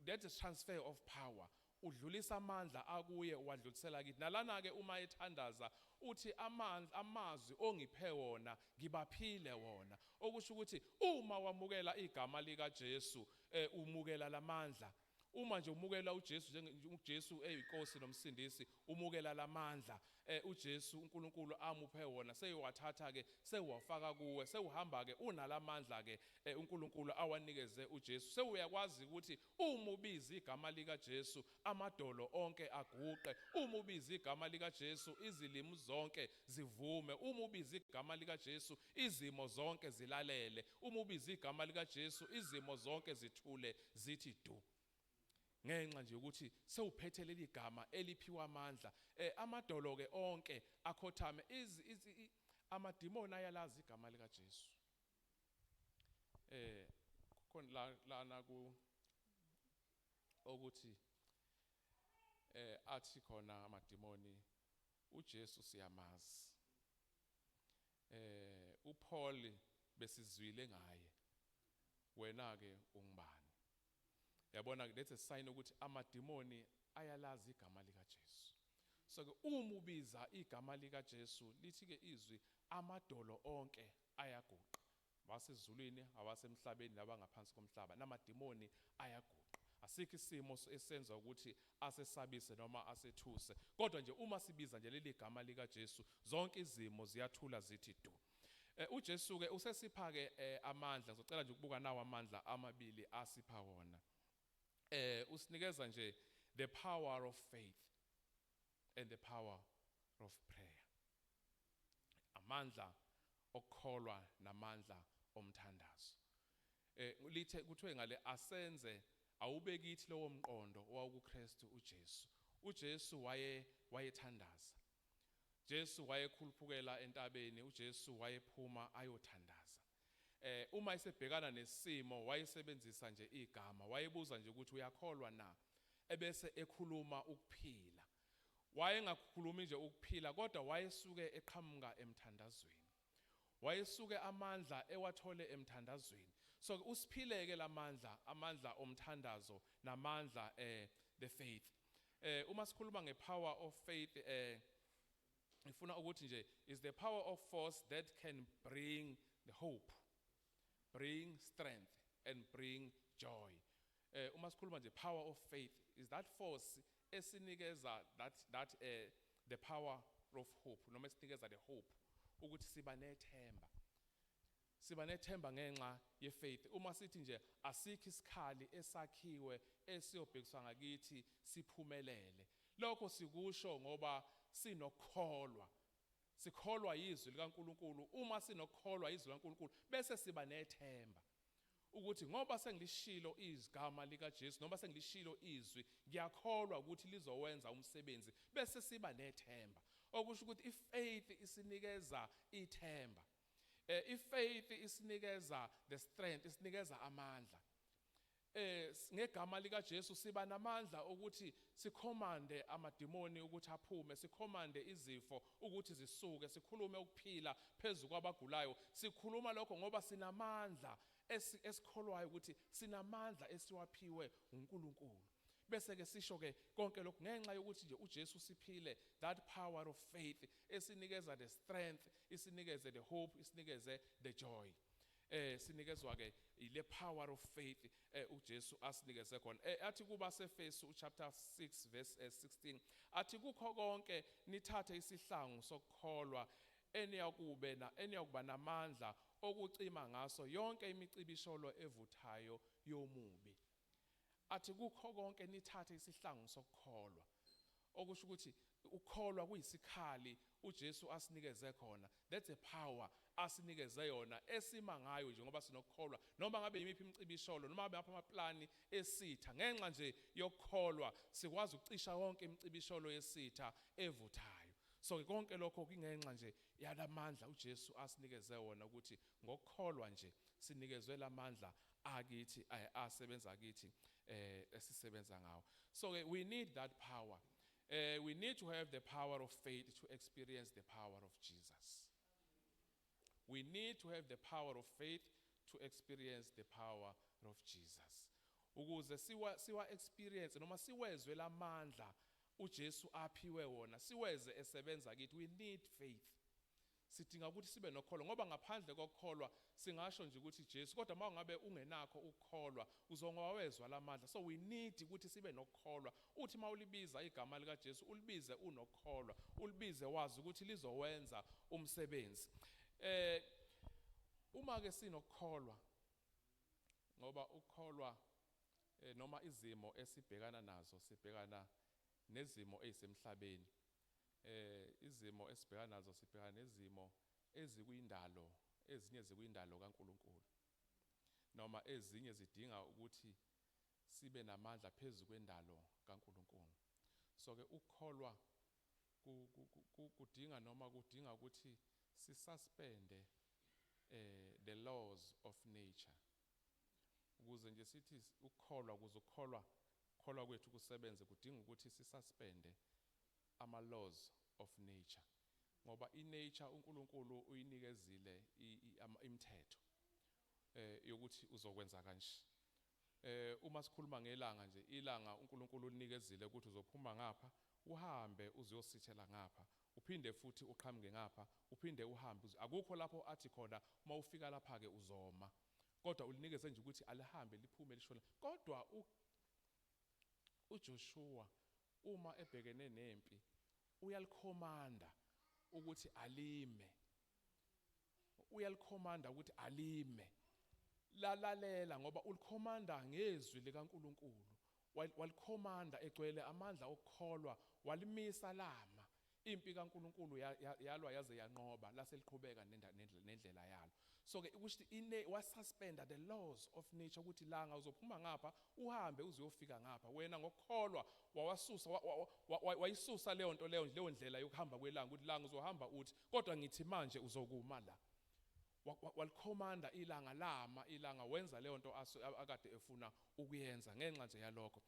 That is transfer of power. Udlulisa amandla akuye, wadlulisela kithi. Nalana ke uma ethandaza uthi amandla, amazwi ongiphe wona ngibaphile wona, okusho ukuthi uma wamukela igama lika Jesu, umukela lamandla. Uma nje umukela uJesu njenge uJesu eyinkosi nomsindisi, umukela lamandla uJesu uNkulunkulu amuphe wona, seyowathatha ke, sewafaka kuwe, sewuhamba ke unalamandla ke uNkulunkulu awanikeze uJesu. Sewuyakwazi ukuthi uma ubiza igama lika Jesu amadolo onke aguqe, uma ubiza igama lika Jesu izilimi zonke zivume, uma ubiza igama lika Jesu izimo zonke zilalele, uma ubiza igama lika Jesu izimo zonke zithule zithi du, ngenxa nje ukuthi sewuphethe leli gama eliphiwa amandla. Amadolo ke onke akhothame. Amadimoni ayalazi igama lika Jesu. Khona la lana ku ukuthi athi khona amadimoni, uJesu siyamazi, uPaul besizwile ngaye, wena ke ungubani? Yabona, that's a sign ukuthi amadimoni ayalazi igama lika Jesu. So ke uma ubiza igama lika Jesu, lithi ke izwi amadolo onke ayaguqa, basezulwini, abasemhlabeni, nabangaphansi komhlaba, namadimoni ayaguqa. Asikho isimo esenza ukuthi asesabise noma asethuse, kodwa nje uma sibiza nje leli gama lika Jesu, zonke izimo ziyathula zithi du. uJesu ke usesipha ke amandla. Ngizocela nje ukubuka nawo amandla amabili asipha wona. Usinikeza nje the power of faith and the power of prayer, amandla okukholwa namandla omthandazo. Lithe kuthiwe ngale asenze awubekithi lowo mqondo owawukuKristu uJesu. UJesu wayethandaza. Jesu wayekhuluphukela entabeni, uJesu wayephuma ayothandaza. Uma esebhekana nesimo wayesebenzisa nje igama, wayebuza nje ukuthi uyakholwa na, ebese ekhuluma ukuphila. Wayengakhulumi nje ukuphila, kodwa wayesuke eqhamuka emthandazweni. Wayesuke amandla ewathole emthandazweni. So usiphileke lamandla, amandla omthandazo namandla the faith. Uma sikhuluma ngepower of faith, ngifuna ukuthi nje is the power of force that can bring the hope, bring strength and bring joy. Uma sikhuluma nje power of faith is that force esinikeza that the power of hope, noma esinikeza the hope ukuthi siba nethemba. Siba nethemba ngenxa yefaith. Uma sithi nje asikho isikhali esakhiwe esiyobhekiswa ngakithi siphumelele, lokho sikusho ngoba sinokukholwa, sikholwa izwi likaNkuluNkulu. Uma sinokukholwa izwi likaNkuluNkulu, bese siba nethemba ukuthi ngoba sengilishilo izigama lika Jesu, noma sengilishilo izwi, ngiyakholwa ukuthi lizowenza umsebenzi, bese siba nethemba. Okusho ukuthi ifaith isinikeza ithemba, ifaith isinikeza the strength, isinikeza amandla. Ngegama lika Jesu siba namandla ukuthi sicommande amadimoni ukuthi aphume, sicommande izifo ukuthi zisuke, sikhulume ukuphila phezulu kwabagulayo. Sikhuluma lokho ngoba sinamandla esikholwayo ukuthi sinamandla esiwaphiwe uNkulunkulu. Bese ke sisho ke konke lokhu ngenxa yokuthi nje uJesu siphile that power of faith esinikeza the strength, isinikeze the hope, isinikeze the joy. Sinikezwa ke ile power of faith uJesu asinikeze khona. Athi kuba seFesu chapter 6 verse 16, athi kukho konke nithathe isihlangu sokukholwa eniyakube na eniyakuba namandla okucima ngaso yonke imicibisholo evuthayo yomubi. Athi kukho konke nithathe isihlangu sokukholwa, okusho ukuthi ukholwa kuyisikhali uJesu asinikeze khona. That's a power asinikeze yona esima ngayo nje ngoba sinokukholwa. Noma ngabe yimiphi imicibisholo, noma ngabe amaplani esitha, ngenxa nje yokukholwa sikwazi ukucisha yonke imicibisholo yesitha evuthayo. So konke lokho kungenxa nje yalamandla uJesu asinikeze wona, ukuthi ngokukholwa nje sinikezwe lamandla akithi, asebenza kithi, esisebenza ngawo. So ke we need that power. We need to have the power of faith to experience the power of Jesus. We need to have the power of faith to experience the power of Jesus. Ukuze siwa experience noma siwezwe lamandla uJesu aphiwe wona, siweze esebenza kithi, we need faith. Sidinga ukuthi sibe nokholo, ngoba ngaphandle kokukholwa singasho nje ukuthi Jesu, kodwa uma ngabe ungenakho ukukholwa uzongawezwa lamandla. So we need ukuthi sibe nokukholwa. Uthi mawulibiza igama lika Jesu, ulibize unokukholwa, ulibize wazi ukuthi lizowenza umsebenzi. Uma ke sinokukholwa, ngoba ukukholwa noma izimo esibhekana nazo, sibhekana nezimo ezisemhlabeni. Izimo esibhekana nazo, sibhekana nezimo ezikwindalo, ezinye zikwindalo kaNkuluNkulu, noma ezinye zidinga ukuthi sibe namandla phezulu kwendalo kaNkuluNkulu. So ke ukukholwa kudinga noma kudinga ukuthi sisuspende the laws of nature, ukuze nje sithi ukukholwa, ukuze ukukholwa kholwa kwethu kusebenze, kudinga ukuthi sisuspende ama laws of nature, ngoba i-nature uNkulunkulu uyinikezile imithetho yokuthi uzokwenza kanje. Uma sikhuluma ngelanga nje, ilanga uNkulunkulu ulinikezile ukuthi uzophuma ngapha, uhambe uzuyosithela ngapha, uphinde futhi uqhamuke ngapha, uphinde uhambe. Akukho lapho athi khona uma ufika lapha ke uzoma, kodwa ulinikeze nje ukuthi alihambe liphume lishona. Kodwa uJoshua uma ebhekene nempi uyalikhomanda ukuthi alime, uyalikhomanda ukuthi alime, lalalela, ngoba ulikhomanda ngezwi likaNkuluNkulu. Walikhomanda egcwele amandla okukholwa, walimisa lama. Impi kaNkuluNkulu yalwa yaze yanqoba, laseliqhubeka nendlela yalo. So ke ukuthi ine wasuspenda the laws of nature, ukuthi langa uzophuma ngapha uhambe uzuyofika ngapha. Wena ngokukholwa wawasusa, wayisusa leyo nto leyo, leyo ndlela yokuhamba kwelanga, ukuthi langa uzohamba uthi, kodwa ngithi manje uzokuma la. Walikhomanda ilanga, lama ilanga, wenza leyo nto akade efuna ukuyenza ngenxa nje yalokho.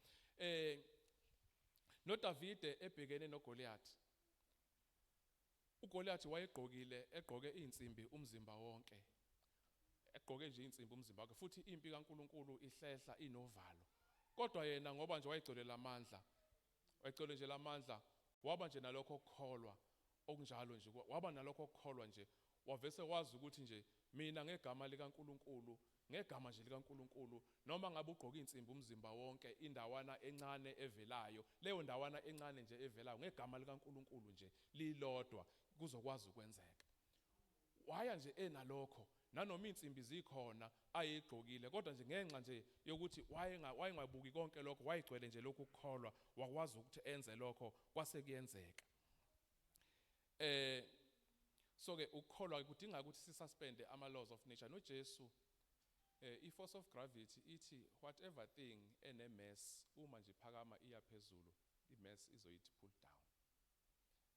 NoDavide ebhekene noGoliath, uGoliath wayegqokile, egqoke insimbi umzimba wonke, egqoke nje insimbi umzimba wakhe, futhi impi kaNkuluNkulu ihlehla inovalo. Kodwa yena ngoba nje wayegcwele lamandla, wayegcwele nje lamandla, waba nje nalokho okukholwa okunjalo nje, waba nalokho okukholwa nje, wavese wazi ukuthi nje mina ngegama likaNkuluNkulu, ngegama nje likaNkuluNkulu, noma ngabe ugqoka insimbi umzimba wonke, indawana encane evelayo, leyo ndawana encane nje evelayo, ngegama likaNkuluNkulu nje lilodwa kuzokwazi ukwenzeka. Waya nje enalokho, nanoma insimbi zikhona ayigqokile, kodwa nje ngenxa nje yokuthi wayengabuki konke lokho, wayegcwele nje lokhu ukukholwa, wakwazi ukuthi enze lokho, kwase kuyenzeka. So ke ukukholwa kudinga ukuthi sisuspende ama laws of nature. NoJesu, i force of gravity ithi whatever thing ene mass, uma nje iphakama iya phezulu, i mass izoyithi pull down.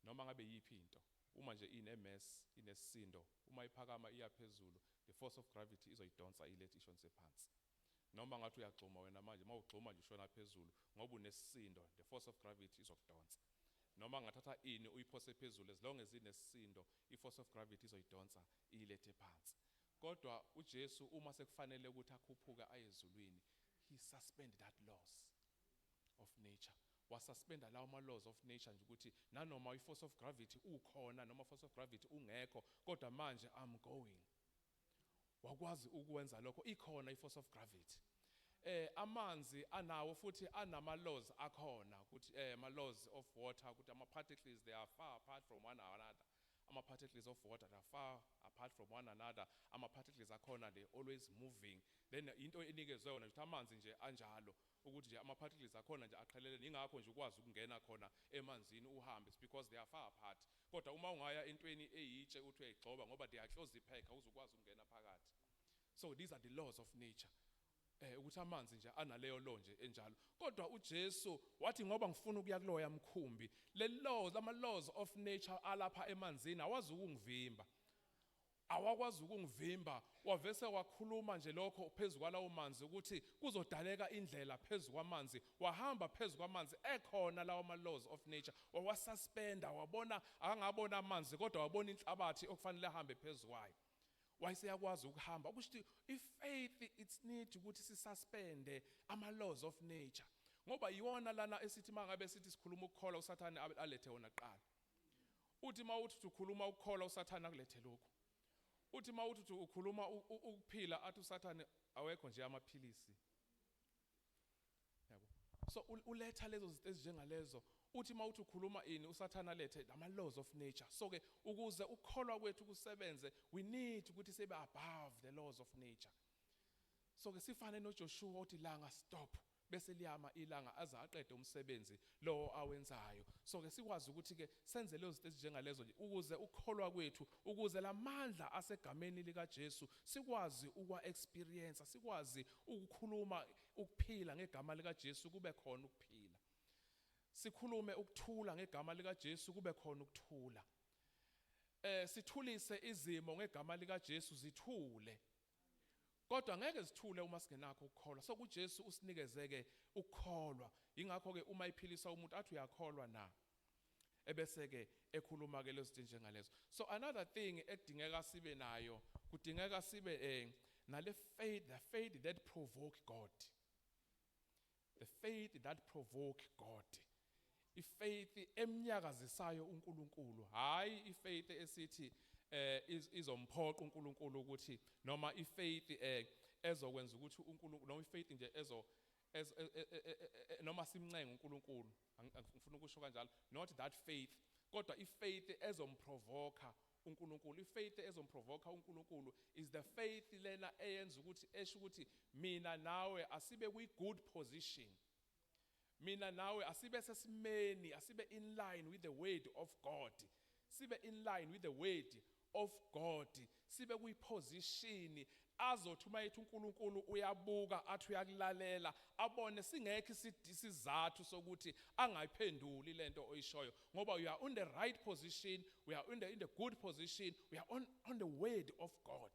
Noma ngabe yiphi into, uma nje ine mass, inesisindo, uma iphakama iya phezulu, the force of gravity izoyidonsa ilethe ishonise phansi. Noma ngathi uyagxuma wena manje, mawugxuma nje ushona phezulu ngoba unesisindo, the force of gravity izokudonsa. Noma ngathatha ini uyiphose phezulu, as long as inesisindo, i force of gravity izoyidonsa ilethe phansi. Kodwa uJesu uma sekufanele ukuthi akhuphuke aye ezulwini, he suspended that laws of nature, wasuspenda lawo ma laws of nature nje, ukuthi nanoma i force of gravity ukhona noma force of gravity ungekho, kodwa manje I'm going. Wakwazi ukwenza lokho ikhona i force of gravity. Amanzi anawo futhi anama laws akhona, ukuthi ama laws of water, ukuthi ama particles, they are far apart from one another. Ama particles of water, they are far apart from one another. Ama particles akhona, they always moving. Then into enikezwe yona ukuthi amanzi nje anjalo, ukuthi nje ama particles akhona nje aqhelelene, ingakho nje ukwazi ukungena khona emanzini uhambe. It's because they are far apart. Kodwa uma ungaya entweni eyitshe uthi uyayigxoba, ngoba they are closely packed, awuzukwazi ukungena phakathi. So these are the laws of nature, ukuthi amanzi nje analeyo law nje enjalo. Kodwa uJesu wathi, ngoba ngifuna ukuya kuloya mkhumbi, le laws, ama laws of nature alapha emanzini awazi ukungivimba, awakwazi ukungivimba. Wavese wakhuluma nje lokho phezulu kwalawo manzi, ukuthi kuzodaleka indlela phezulu kwamanzi. Wahamba phezulu kwamanzi ekhona lawo ama laws of nature, wawasuspenda. Wabona, akangabona amanzi, kodwa wabona inhlabathi okufanele ahambe phezulu kwayo. Wayeseyakwazi ukuhamba. Kusho ukuthi i-faith, it's need ukuthi sisuspende ama laws of nature, ngoba iwona lana esithi mangabe sithi sikhuluma ukukholwa, uSathane alethe wona kuqala. Uthi mawuthi ukhuluma ukukholwa, uSathane akulethe lokhu. Uthi mawuthi ukhuluma ukuphila, athi uSathane awekho nje amaphilisi, yabo. So uletha lezo zinto ezinjengalezo. Uthi mawuthi ukhuluma ini, uSathana alethe ama laws of nature. So ke ukuze ukukholwa kwethu kusebenze, we need ukuthi sibe above the laws of nature. So ke sifane noJoshua uthi, "Langa, stop," bese liyama ilanga aze aqede umsebenzi lo awenzayo. So ke sikwazi ukuthi ke senze lezo zinto ezinjengalezo nje ukuze ukukholwa kwethu, ukuze lamandla asegameni lika Jesu sikwazi ukwa experience, sikwazi ukukhuluma ukuphila ngegama lika Jesu, kube khona ukuphila. Sikhulume ukuthula ngegama lika Jesu, kube khona ukuthula. Sithulise izimo ngegama lika Jesu, zithule. Kodwa ngeke zithule uma singenakho ukukholwa. So kuJesu usinikezeke ukukholwa. Ingakho ke uma iphilisa umuntu athi, "Uyakholwa na?" Ebese ke ekhuluma ke lezo zinto njengalezo. So another thing ekudingeka sibe nayo, kudingeka sibe nale faith, the faith that provoke God, the faith that provoke God, ifaith emnyakazisayo uNkulunkulu. Hayi ifaith esithi izomphoqa uNkulunkulu ukuthi, noma ifaith ezokwenza ukuthi uNkulunkulu, noma ifaith nje ezo noma simncenge uNkulunkulu. Ngifuna ukusho kanjalo, not that faith, kodwa ifaith ezomprovoka uNkulunkulu. Ifaith ezomprovoka uNkulunkulu is the faith lena eyenza ukuthi esho ukuthi mina nawe asibe kwi good position, mina nawe asibe sesimeni, asibe in line with the word of God, sibe in line with the word of God, sibe kuyiposition azothi uma ethi uNkulunkulu uyabuka, athi uyakulalela, abone singekho isizathu sokuthi angayiphenduli lento oyishoyo, ngoba you are on the right position, we are in the good position, we are on the word of God.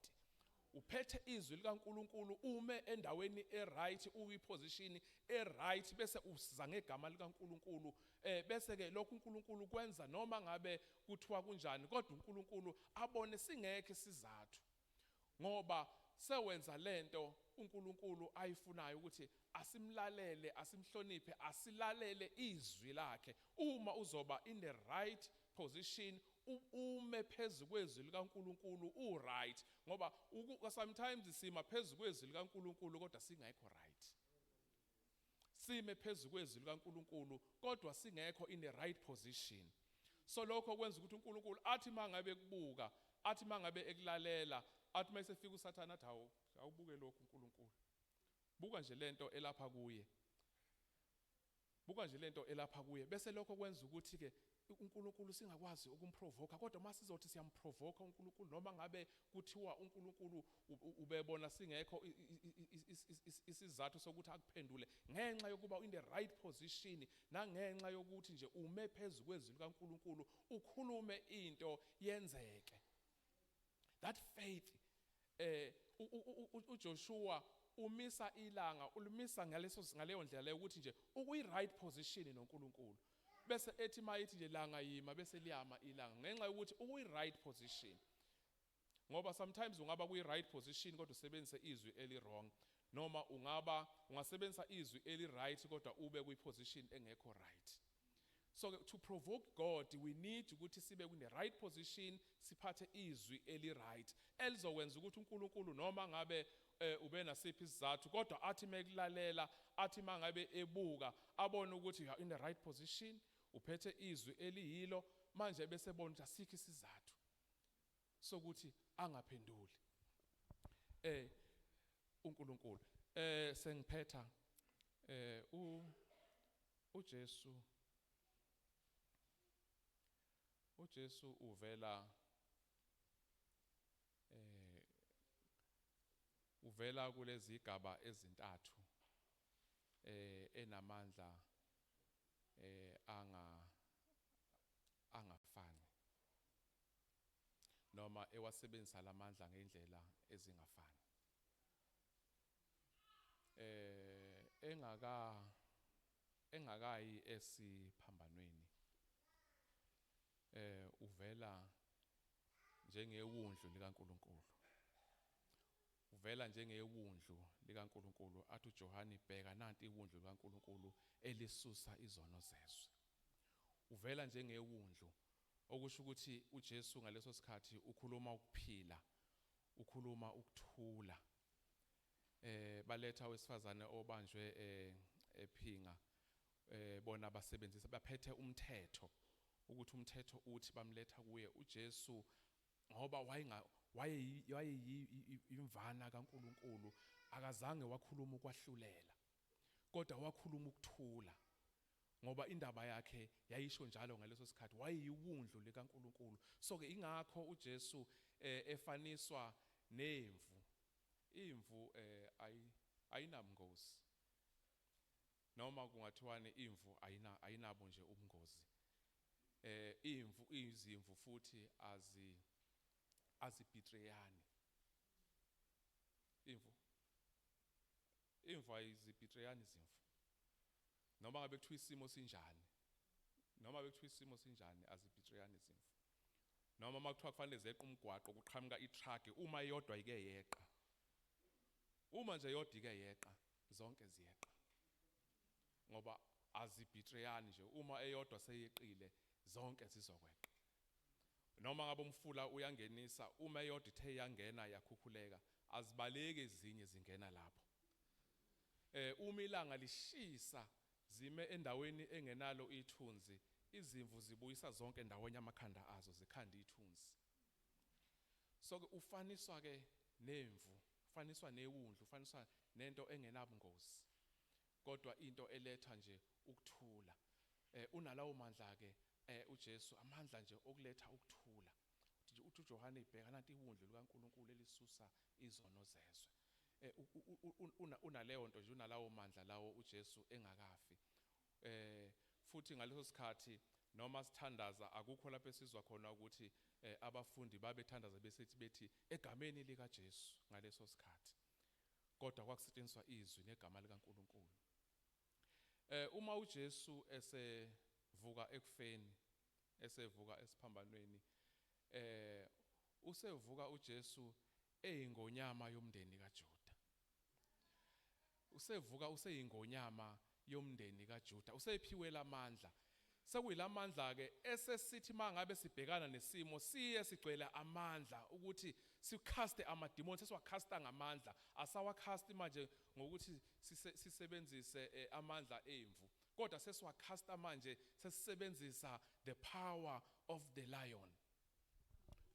Uphethe izwi likaNkuluNkulu, ume endaweni eright, uyiposition eright, bese usiza ngegama likaNkuluNkulu. Bese ke lokhu uNkulunkulu kwenza noma ngabe kuthiwa kunjani, kodwa uNkulunkulu abone singekho isizathu, ngoba sewenza lento uNkulunkulu ayifunayo, ukuthi asimlalele, asimhloniphe, asilalele izwi lakhe. Uma uzoba in the right position, ume phezu kwezwi likaNkuluNkulu, u-right, ngoba sometimes sima phezu kwezwi likaNkuluNkulu kodwa singekho right. Sime phezu kwezwi likaNkuluNkulu kodwa singekho in the right position. So lokho kwenza ukuthi uNkulunkulu athi mangabe kubuka, athi mangabe ekulalela, athi mayesefika uSathana athi, "Hawu, awubuke lokhu uNkulunkulu, buka nje lento elapha kuye, buka nje lento elapha kuye." Bese lokho kwenza ukuthi ke uNkulunkulu singakwazi ukumprovoka. Kodwa masizothi siyamprovoka uNkulunkulu, noma ngabe kuthiwa uNkulunkulu ubebona singekho isizathu sokuthi akuphendule, ngenxa yokuba in the right position nangenxa yokuthi nje ume phezu kwezwi likaNkulunkulu, ukhulume into yenzeke. That faith, uJoshua umisa ilanga, ulimisa ngaleyo ndlela leyo, ukuthi nje ukuyi right position noNkulunkulu, bese ethi mayithi nje, "Langa, yima," bese liyama ilanga, ngenxa yokuthi ukuyi right position. Ngoba sometimes ungaba kuyi right position kodwa usebenzise izwi eli wrong, noma ungasebenzisa izwi eli right kodwa ube kwi position engekho right. So ke to provoke God, we need ukuthi sibe kune right position, siphathe izwi eli right elizokwenza ukuthi uNkulunkulu, noma ngabe ube nasiphi isizathu, kodwa athi mekulalela, athi mangabe ebuka, abone ukuthi you are in the right position, uphethe izwi eliyilo. Manje bese bona ukuthi asikho isizathu sokuthi angaphenduli uNkulunkulu. Sengiphetha. uJesu uvela kulezi igaba ezintathu enamandla angafani, noma ewasebenzisa lamandla ngendlela ezingafani. Engakayi esiphambanweni, uvela njengewundlu likaNkuluNkulu. Uvela njengewundlu likaNkuluNkulu, athi uJohane, bheka nanti iwundlu likaNkuluNkulu elisusa izono zezwe. Uvela njengewundlu, okusho ukuthi uJesu ngaleso sikhathi ukhuluma ukuphila, ukhuluma ukuthula. Baletha wesifazane obanjwe ephinga, bona basebenzisa, baphethe umthetho, ukuthi umthetho uthi, bamletha kuye uJesu ngoba wayenga waye imvana kaNkuluNkulu, akazange wakhuluma ukwahlulela, kodwa wakhuluma ukuthula, ngoba indaba yakhe yayisho njalo ngaleso sikhathi, wayeyiwundlu likaNkuluNkulu. So ke ingakho uJesu efaniswa nemvu. Imvu ayinabungozi, noma kungathiwani imvu ayinabo nje ubungozi. Imvu, izimvu futhi azibetrayani. Imvu ayizibetrayani izimvu, noma ngabe kuthiwa isimo sinjani, noma bekuthiwa isimo sinjani, azibetrayani izimvu. Noma makuthiwa kufanele zeqe umgwaqo, kuqhamuka itruck, uma iyodwa ike yeqa, uma nje yodwa ike yeqa, zonke ziyeqa, ngoba azibetrayani nje. Uma eyodwa seyeqile, zonke zizokweqa. Noma ngabe umfula uyangenisa, uma eyodwa ithe yangena yakhukhuleka, azibaleki ezinye, zingena lapho. Uma ilanga lishisa, zime endaweni engenalo ithunzi, izimvu zibuyisa zonke ndawonye amakhanda azo, zikhanda ithunzi. So ke ufaniswa ke nemvu, ufaniswa newundlu, ufaniswa nento engenabungozi, kodwa into eletha nje ukuthula. Unalawo mandla ke uJesu, amandla nje okuletha ukuthula. Uthi uJohane, ibheka nanti iwundlu likaNkuluNkulu elisusa izono zezwe. Unaleyo nto nje, unalawo mandla lawo uJesu engakafi. Futhi ngaleso sikhathi noma sithandaza, akukho lapho esizwa khona ukuthi abafundi babethandaza besithi bethi egameni lika Jesu ngaleso sikhathi, kodwa kwakusetshenziswa izwi negama likaNkuluNkulu. Uma uJesu esevuka ekufeni, esevuka esiphambanweni, usevuka uJesu eyingonyama yomndeni kaJuda. Usevuka useyingonyama yomndeni kaJuda, usephiwe lamandla. Sekuyilamandla ke esesithi mangabe sibhekana nesimo, siye sigcwele amandla ukuthi sicaste amademoni. Sesiwacasta ngamandla, asawacasti manje ngokuthi sisebenzise amandla emvu, kodwa sesiwacasta manje sesisebenzisa the power of the lion,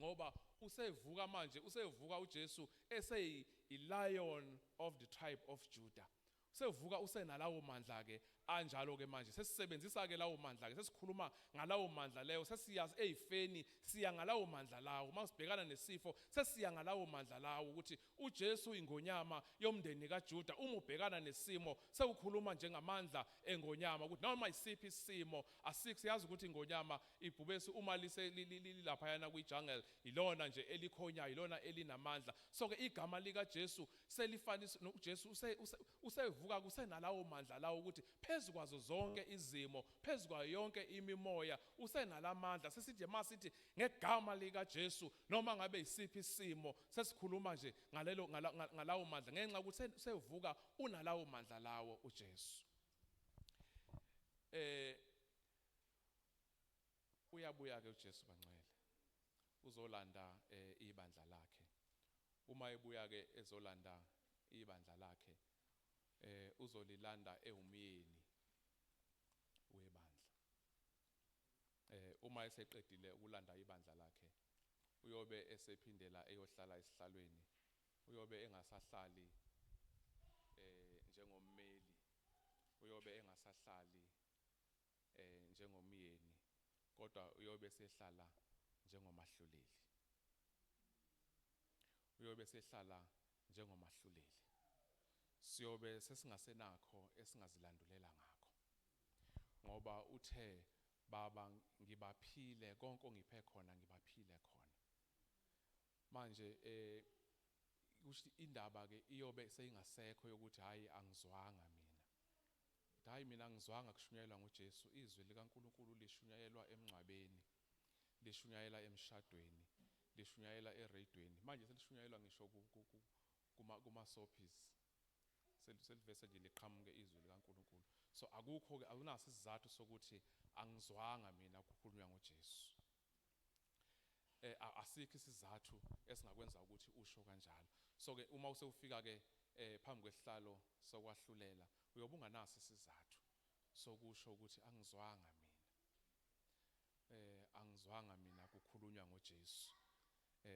ngoba usevuka manje, usevuka uJesu eseyi lion of the tribe of Judah. Sevuka usenalawo mandla ke anjalo ke manje, sesisebenzisa ke lawo mandla ke, sesikhuluma ngalawo mandla leyo, sesiyazi ezifeni siya ngalawo mandla lawo, masibhekana nesifo sesiya ngalawo mandla lawo, ukuthi uJesu ingonyama yomndeni kaJuda. Uma ubhekana nesimo, sewukhuluma njengamandla engonyama, ukuthi noma isiphi isimo asikho, siyazi ukuthi ingonyama, ibhubesi, uma lise lapha yana kwijungle, ilona nje elikhonyayo, ilona elinamandla. So ke igama lika Jesu selifanisa noJesu, usevuka kusenalawo mandla lawo, ukuthi phezulu kwazo zonke izimo, phezulu kwayo yonke imimoya, usenalamandla. Sesithi masithi ngegama lika Jesu, noma ngabe isiphi isimo, sesikhuluma nje ngalelo ngalawo mandla, ngenxa ukuthi sevuka unalawo mandla lawo uJesu. Uyabuya ke uJesu bangcwele, uzolanda ibandla lakhe. Uma ebuya ke ezolanda ibandla lakhe, uzolilanda ewumyeni webandla. Uma eseqedile ukulanda ibandla lakhe, uyobe esephindela eyohlala esihlalweni, uyobe engasahlali njengommeli, uyobe engasahlali njengomyeni, kodwa uyobe sehlala njengomahluleli. Uyobe sehlala njengomahluleli. Siyobe sesingasenakho esingazilandulela ngakho, ngoba uthe, Baba, ngibaphile konke ongiphe khona, ngibaphile khona. Manje kusho indaba ke iyobe seyingasekho yokuthi hayi angizwanga mina, hayi mina angizwanga kushunyayelwa ngoJesu. Izwi likaNkuluNkulu lishunyayelwa emngcwabeni, lishunyayela emshadweni, lishunyayela eradweni, manje selishunyayelwa ngisho Kuma soapies selivese nje liqhamuke izwi likaNkuluNkulu. So akukho ke, awunaso isizathu sokuthi angizwanga mina kukhulunywa ngoJesu. Asikho isizathu esingakwenza ukuthi usho kanjalo. So ke uma usewufika ke phambi kwesihlalo sokwahlulela, uyobe unganaso isizathu sokusho ukuthi angizwanga mina, angizwanga mina kukhulunywa ngoJesu,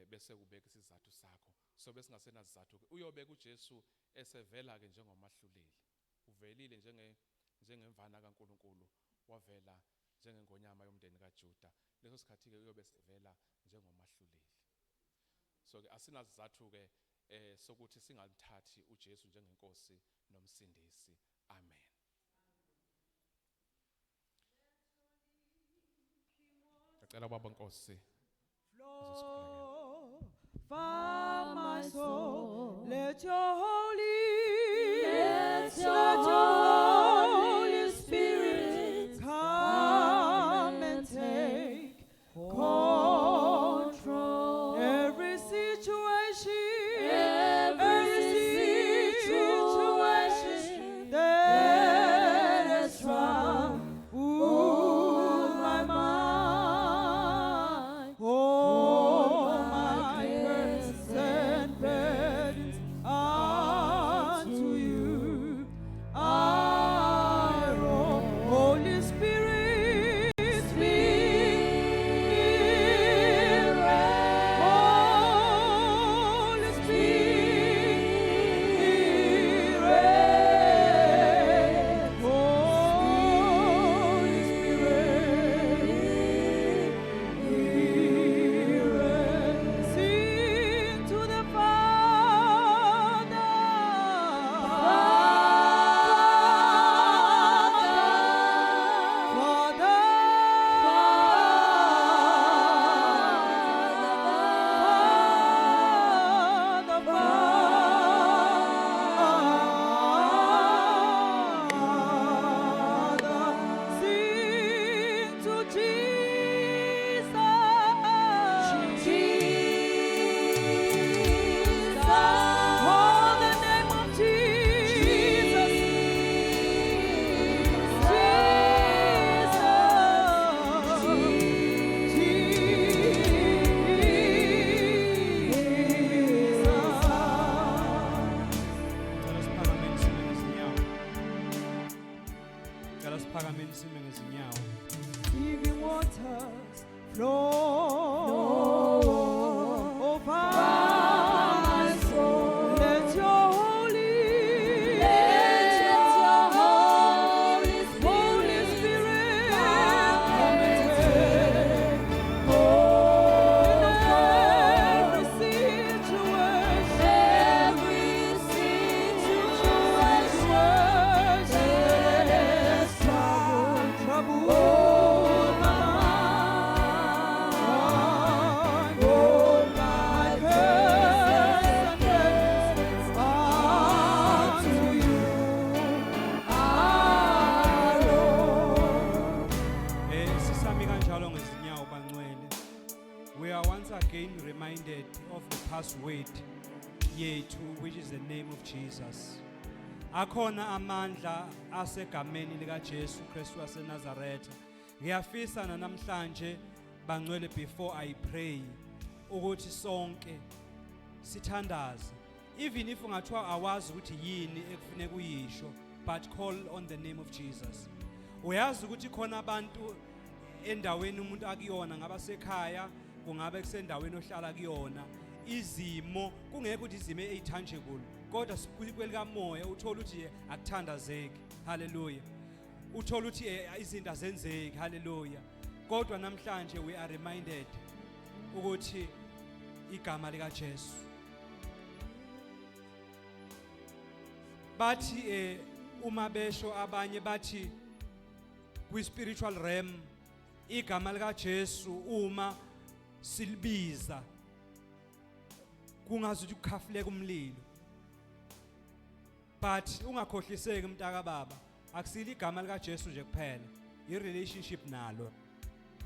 bese kubeka isizathu sakho. So besingasenazizathu ke, uyobeka uJesu esevela ke njengomahluleli. Uvelile njengemvana kaNkuluNkulu, wavela njengengonyama yomndeni kaJuda. Leso sikhathi ke uyobe sevela njengomahluleli. So ke asinazizathu ke sokuthi singamthathi uJesu njengenkosi nomsindisi. Amen. Ngicela baba Nkosi Flow from my soul. Let your holy, Let your let your Holy Spirit come and take control. Every situation, Every situation that has has troubled my mind. All my cares and burdens unto you I roll. Holy Spirit, Spirit, Holy Spirit, Holy Spirit, sing to the Father, Father, Father, Father, sing to Jesus, Jesus, Oh, the name of Jesus, Jesus, Jesus. Cela siphakameni sime ngezinyawo. Cela siphakameni sime ngezinyawo. Living waters flow over my soul. Let your holy, Let your Holy Holy Spirit Spirit come and take in every situation, every situation situation that has troubled my mind. all My my cares and burdens unto you I roll. Sisami kanjalo ngezinyawo bangcwele. We are once again reminded of the password yethu, which is the name of Jesus. Akhona amandla asegameni lika Jesu Kristu waseNazaretha. Ngiyafisa namhlanje bangcwele, before I pray, ukuthi sonke sithandaze. Even if ungathiwa awazi ukuthi yini ekufuneka uyisho, but call on the name of Jesus. Uyazi ukuthi khona abantu endaweni umuntu akuyona, ngaba sekhaya, kungabe kusendaweni ohlala kuyona, izimo kungekho ukuthi izimo ezitangible, kodwa kwelikamoya uthola ukuthi akuthandazeki. Haleluya. Uthola ukuthi izinto azenzeki. Haleluya. Kodwa namhlanje we are reminded ukuthi igama lika Jesu, bathi uma besho abanye bathi kwi spiritual realm igama lika Jesu uma silibiza kungazuthi kukhafuleka umlilo. But ungakhohliseki mntaka baba, akusile igama lika Jesu nje kuphela, i relationship nalo.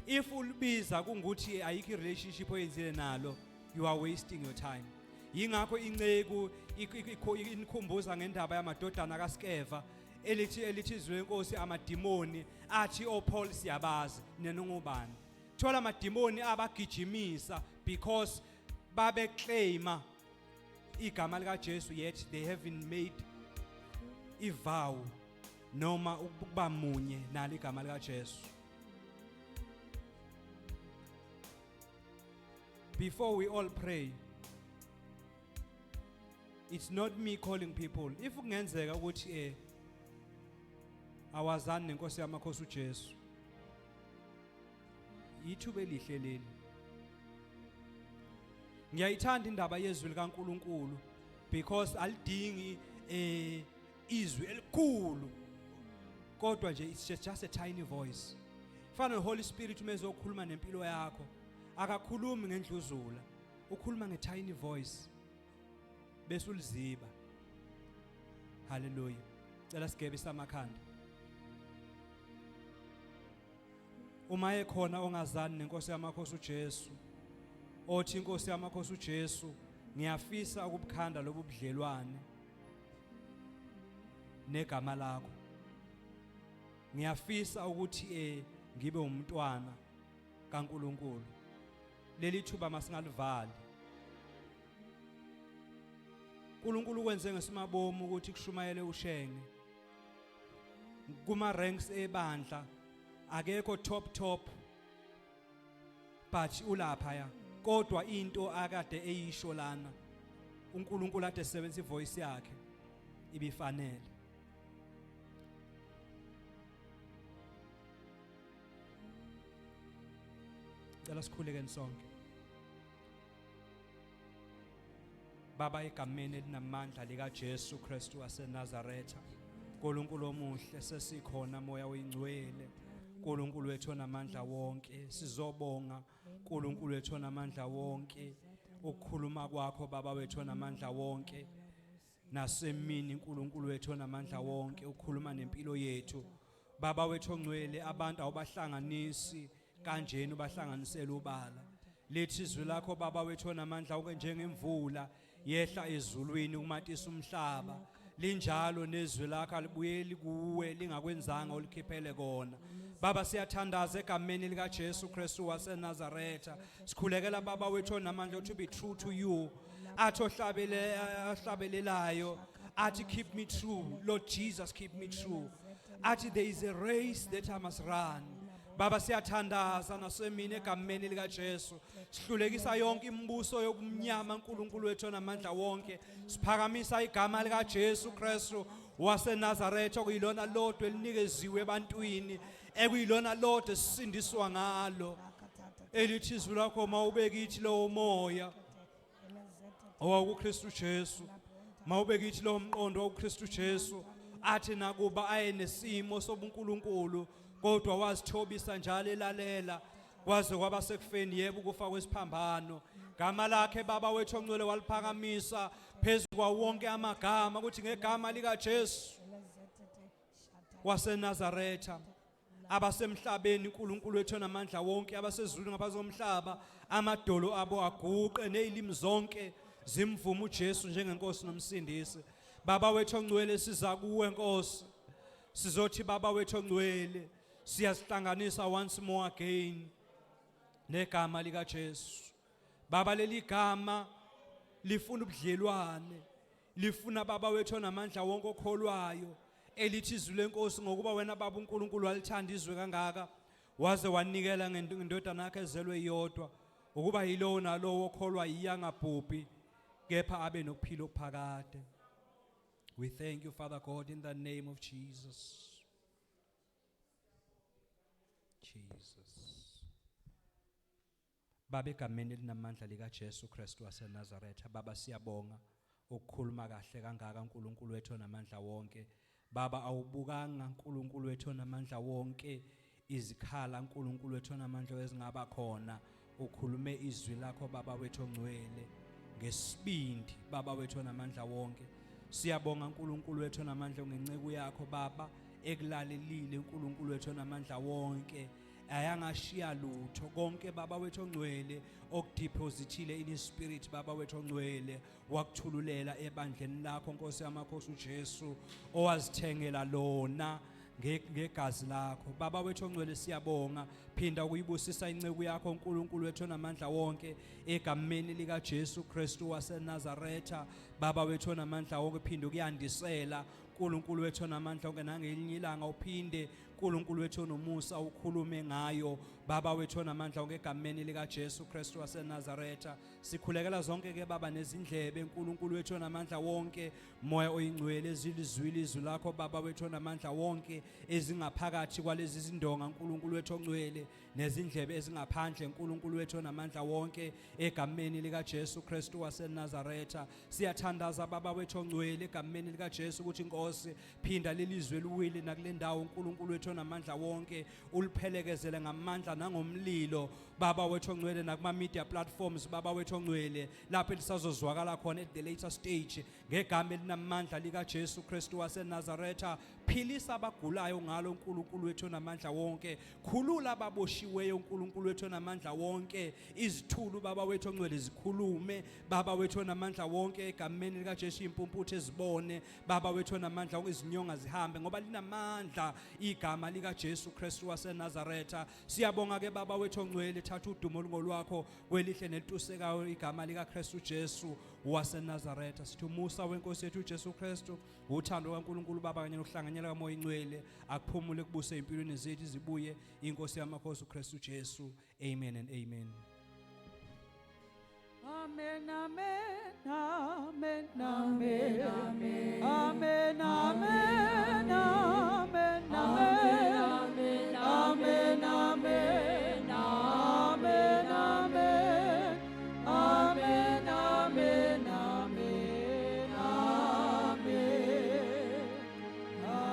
If ulibiza kungukuthi ayikho i relationship oyenzile nalo, you are wasting your time. Yingakho inceku inikhumbuza ngendaba yamadodana kaSkeva elithi izwi lenkosi, amadimoni athi oPaul siyabazi, nina ngubani? Thola amadimoni abagijimisa because babeclaima igama lika Jesu, yet they haven't made ivow noma ukuba munye nalo igama lika Jesu. Before we all pray, it's not me calling people. If kungenzeka ukuthi awazani nenkosi yamakhosi uJesu, ithuba elihle leli. Ngiyayithanda indaba yezwi likaNkuluNkulu because alidingi izwi elikhulu, kodwa nje it's just a tiny voice. Fana no Holy Spirit, uma ezokhuluma nempilo yakho, akakhulumi ngendluzula, ukhuluma nge-tiny voice bese uliziba. Haleluya. Cela sigebe amakhanda. Uma ekhona ongazani nenkosi yamakhosi uJesu, othi, "Inkosi yamakhosi uJesu, ngiyafisa ukubukhanda lobu budlelwane negama lakho, ngiyafisa ukuthi ngibe umntwana kaNkuluNkulu," leli thuba masingalivali. uNkulunkulu kwenze ngesimabomu ukuthi kushumayele uShenge. Kuma ranks ebandla akekho top top, but ulapha ya, kodwa into akade eyisho lana, uNkulunkulu ade sebenzisa ivoice yakhe, ibifanele. Cela sikhuleke sonke. Baba, egameni elinamandla lika Jesu Kristu waseNazaretha, uNkulunkulu omuhle, sesikhona. Moya oyingcwele, uNkulunkulu wethu onamandla wonke, sizobonga, uNkulunkulu wethu onamandla wonke, ukukhuluma kwakho, Baba wethu onamandla wonke, nasemini, uNkulunkulu wethu onamandla wonke, ukukhuluma nempilo yethu. Baba wethu ongcwele, abantu awubahlanganisi kanjeni, ubahlanganisela ubala. Lithi izwi lakho, Baba wethu onamandla wonke, njengemvula yehla ezulwini ukumatisa umhlaba, linjalo nezwi lakho, alibuyeli kuwe lingakwenzanga olikhiphele kona. Baba, siyathandaza egameni lika Jesu Kristu waseNazaretha. Sikhulekela, Baba wethu onamandla, to be true to you. Athi ohlabele ahlabelelayo athi, "Keep me true, Lord Jesus, keep me true." Athi, "There is a race that I must run." Baba, siyathandaza nasemini egameni lika Jesu. Sihlulekisa yonke imibuso yokumnyama, uNkulunkulu wethu onamandla wonke. Siphakamisa igama lika Jesu Kristu waseNazaretha, okuyilona lodwa elinikeziwe ebantwini, ekuyilona lodwa esisindiswa ngalo. Elithi izwi lakho, mawube kithi lowo moya owawukuKristu Jesu, mawube kithi lowo mqondo owuKristu Jesu, athi nakuba ayenesimo sobuNkulunkulu, kodwa wazithobisa njalo elalela kwaze kwaba sekufeni, yebo, ukufa kwesiphambano. Gama lakhe, Baba wethu ongcwele, waliphakamisa phezu kwawo wonke amagama, ukuthi ngegama lika Jesu waseNazaretha, abasemhlabeni, uNkulunkulu wethu onamandla wonke, abasezulwini ngaphansi komhlaba, amadolo abo aguqe, nezilimi zonke zimvuma uJesu njengenkosi nomsindisi. Baba wethu ongcwele, siza kuwe, Nkosi, sizothi, Baba wethu ongcwele, siyazihlanganisa once more again negama lika Jesu. Baba, leli gama lifuna ubudlelwane, lifuna, Baba wethu onamandla wonke, okholwayo. Elithi izwi lenkosi, ngokuba wena, Baba uNkulunkulu, walithanda izwe kangaka, waze wanikela ngendodana yakhe ezelwe yodwa, ukuba yilowo nalowo okholwa yiyo angabhubhi, kepha abe nokuphila okuphakade. We thank you, Father God, in the name of Jesus. Jesus. Baba, egameni elinamandla lika Jesu Kristu waseNazaretha, Baba, siyabonga ukukhuluma kahle kangaka, uNkulunkulu wethu onamandla wonke. Baba, awubukanga, uNkulunkulu wethu onamandla wonke, izikhala, uNkulunkulu wethu onamandla, ezingaba khona. Ukhulume izwi lakho, Baba wethu ongcwele, ngesibindi, Baba wethu onamandla wonke. Siyabonga, uNkulunkulu wethu onamandla, ngenceku yakho, Baba, ekulalelile, uNkulunkulu wethu onamandla wonke. Ayangashiya lutho. Konke, Baba wethu ongcwele, okudepositile in his spirit, Baba wethu ongcwele, wakuthululela ebandleni lakho, Nkosi yamakhosi uJesu, owazithengela lona ngegazi lakho. Baba wethu ongcwele, siyabonga. Phinda ukuyibusisa inceku yakho, uNkulunkulu wethu onamandla wonke, egameni lika Jesu Kristu waseNazaretha. Baba wethu onamandla wonke, phinda ukuyandisela, uNkulunkulu wethu onamandla wonke, nangelinye ilanga uphinde, uNkulunkulu wethu onomusa, ukhulume ngayo, Baba wethu onamandla wonke, egameni lika Jesu Kristu waseNazaretha. Sikhulekela zonke ke, Baba, nezindlebe, uNkulunkulu wethu onamandla wonke, Moya oyingcwele, ezilizwile izwi lakho, Baba wethu onamandla wonke, ezingaphakathi kwalezi zindonga, uNkulunkulu wethu ongcwele, nezindlebe ezingaphandle, uNkulunkulu wethu onamandla wonke, egameni lika Jesu Kristu waseNazaretha. Siyathandaza, Baba wethu ongcwele, egameni lika Jesu, ukuthi, Nkosi, phinda lelizwe liwile nakule ndawo, uNkulunkulu wethu onamandla wonke, uliphelekezele ngamandla nangomlilo, Baba wethu ongcwele, nakuma media platforms, Baba wethu ongcwele, lapho elisazozwakala khona at the later stage, ngegama elinamandla lika Jesu Kristu waseNazaretha. Philisa abagulayo ngalo, uNkulunkulu wethu onamandla wonke. Khulula ababoshiweyo, uNkulunkulu wethu onamandla wonke. Izithulu, Baba wethu ongcwele, zikhulume, Baba wethu onamandla wonke, egameni lika Jesu. Impumputhe ezibone, Baba wethu onamandla wonke. Izinyonga zihambe, ngoba linamandla igama lika Jesu Kristu waseNazaretha. Siyabonga ke, Baba wethu ongcwele. Thatha udumo olungolwakho kwelihle nelitusekayo igama lika Kristu Jesu waseNazaretha. Sithi umusa wenkosi yethu uJesu Kristu, uthando kaNkulunkulu Baba kanye nokuhlanganyela kaMoya Ingcwele akuphumule kubuse empilweni zethu, zibuye inkosi yamakhosi uKristu Jesu. Amen and amen. Amen, amen, amen.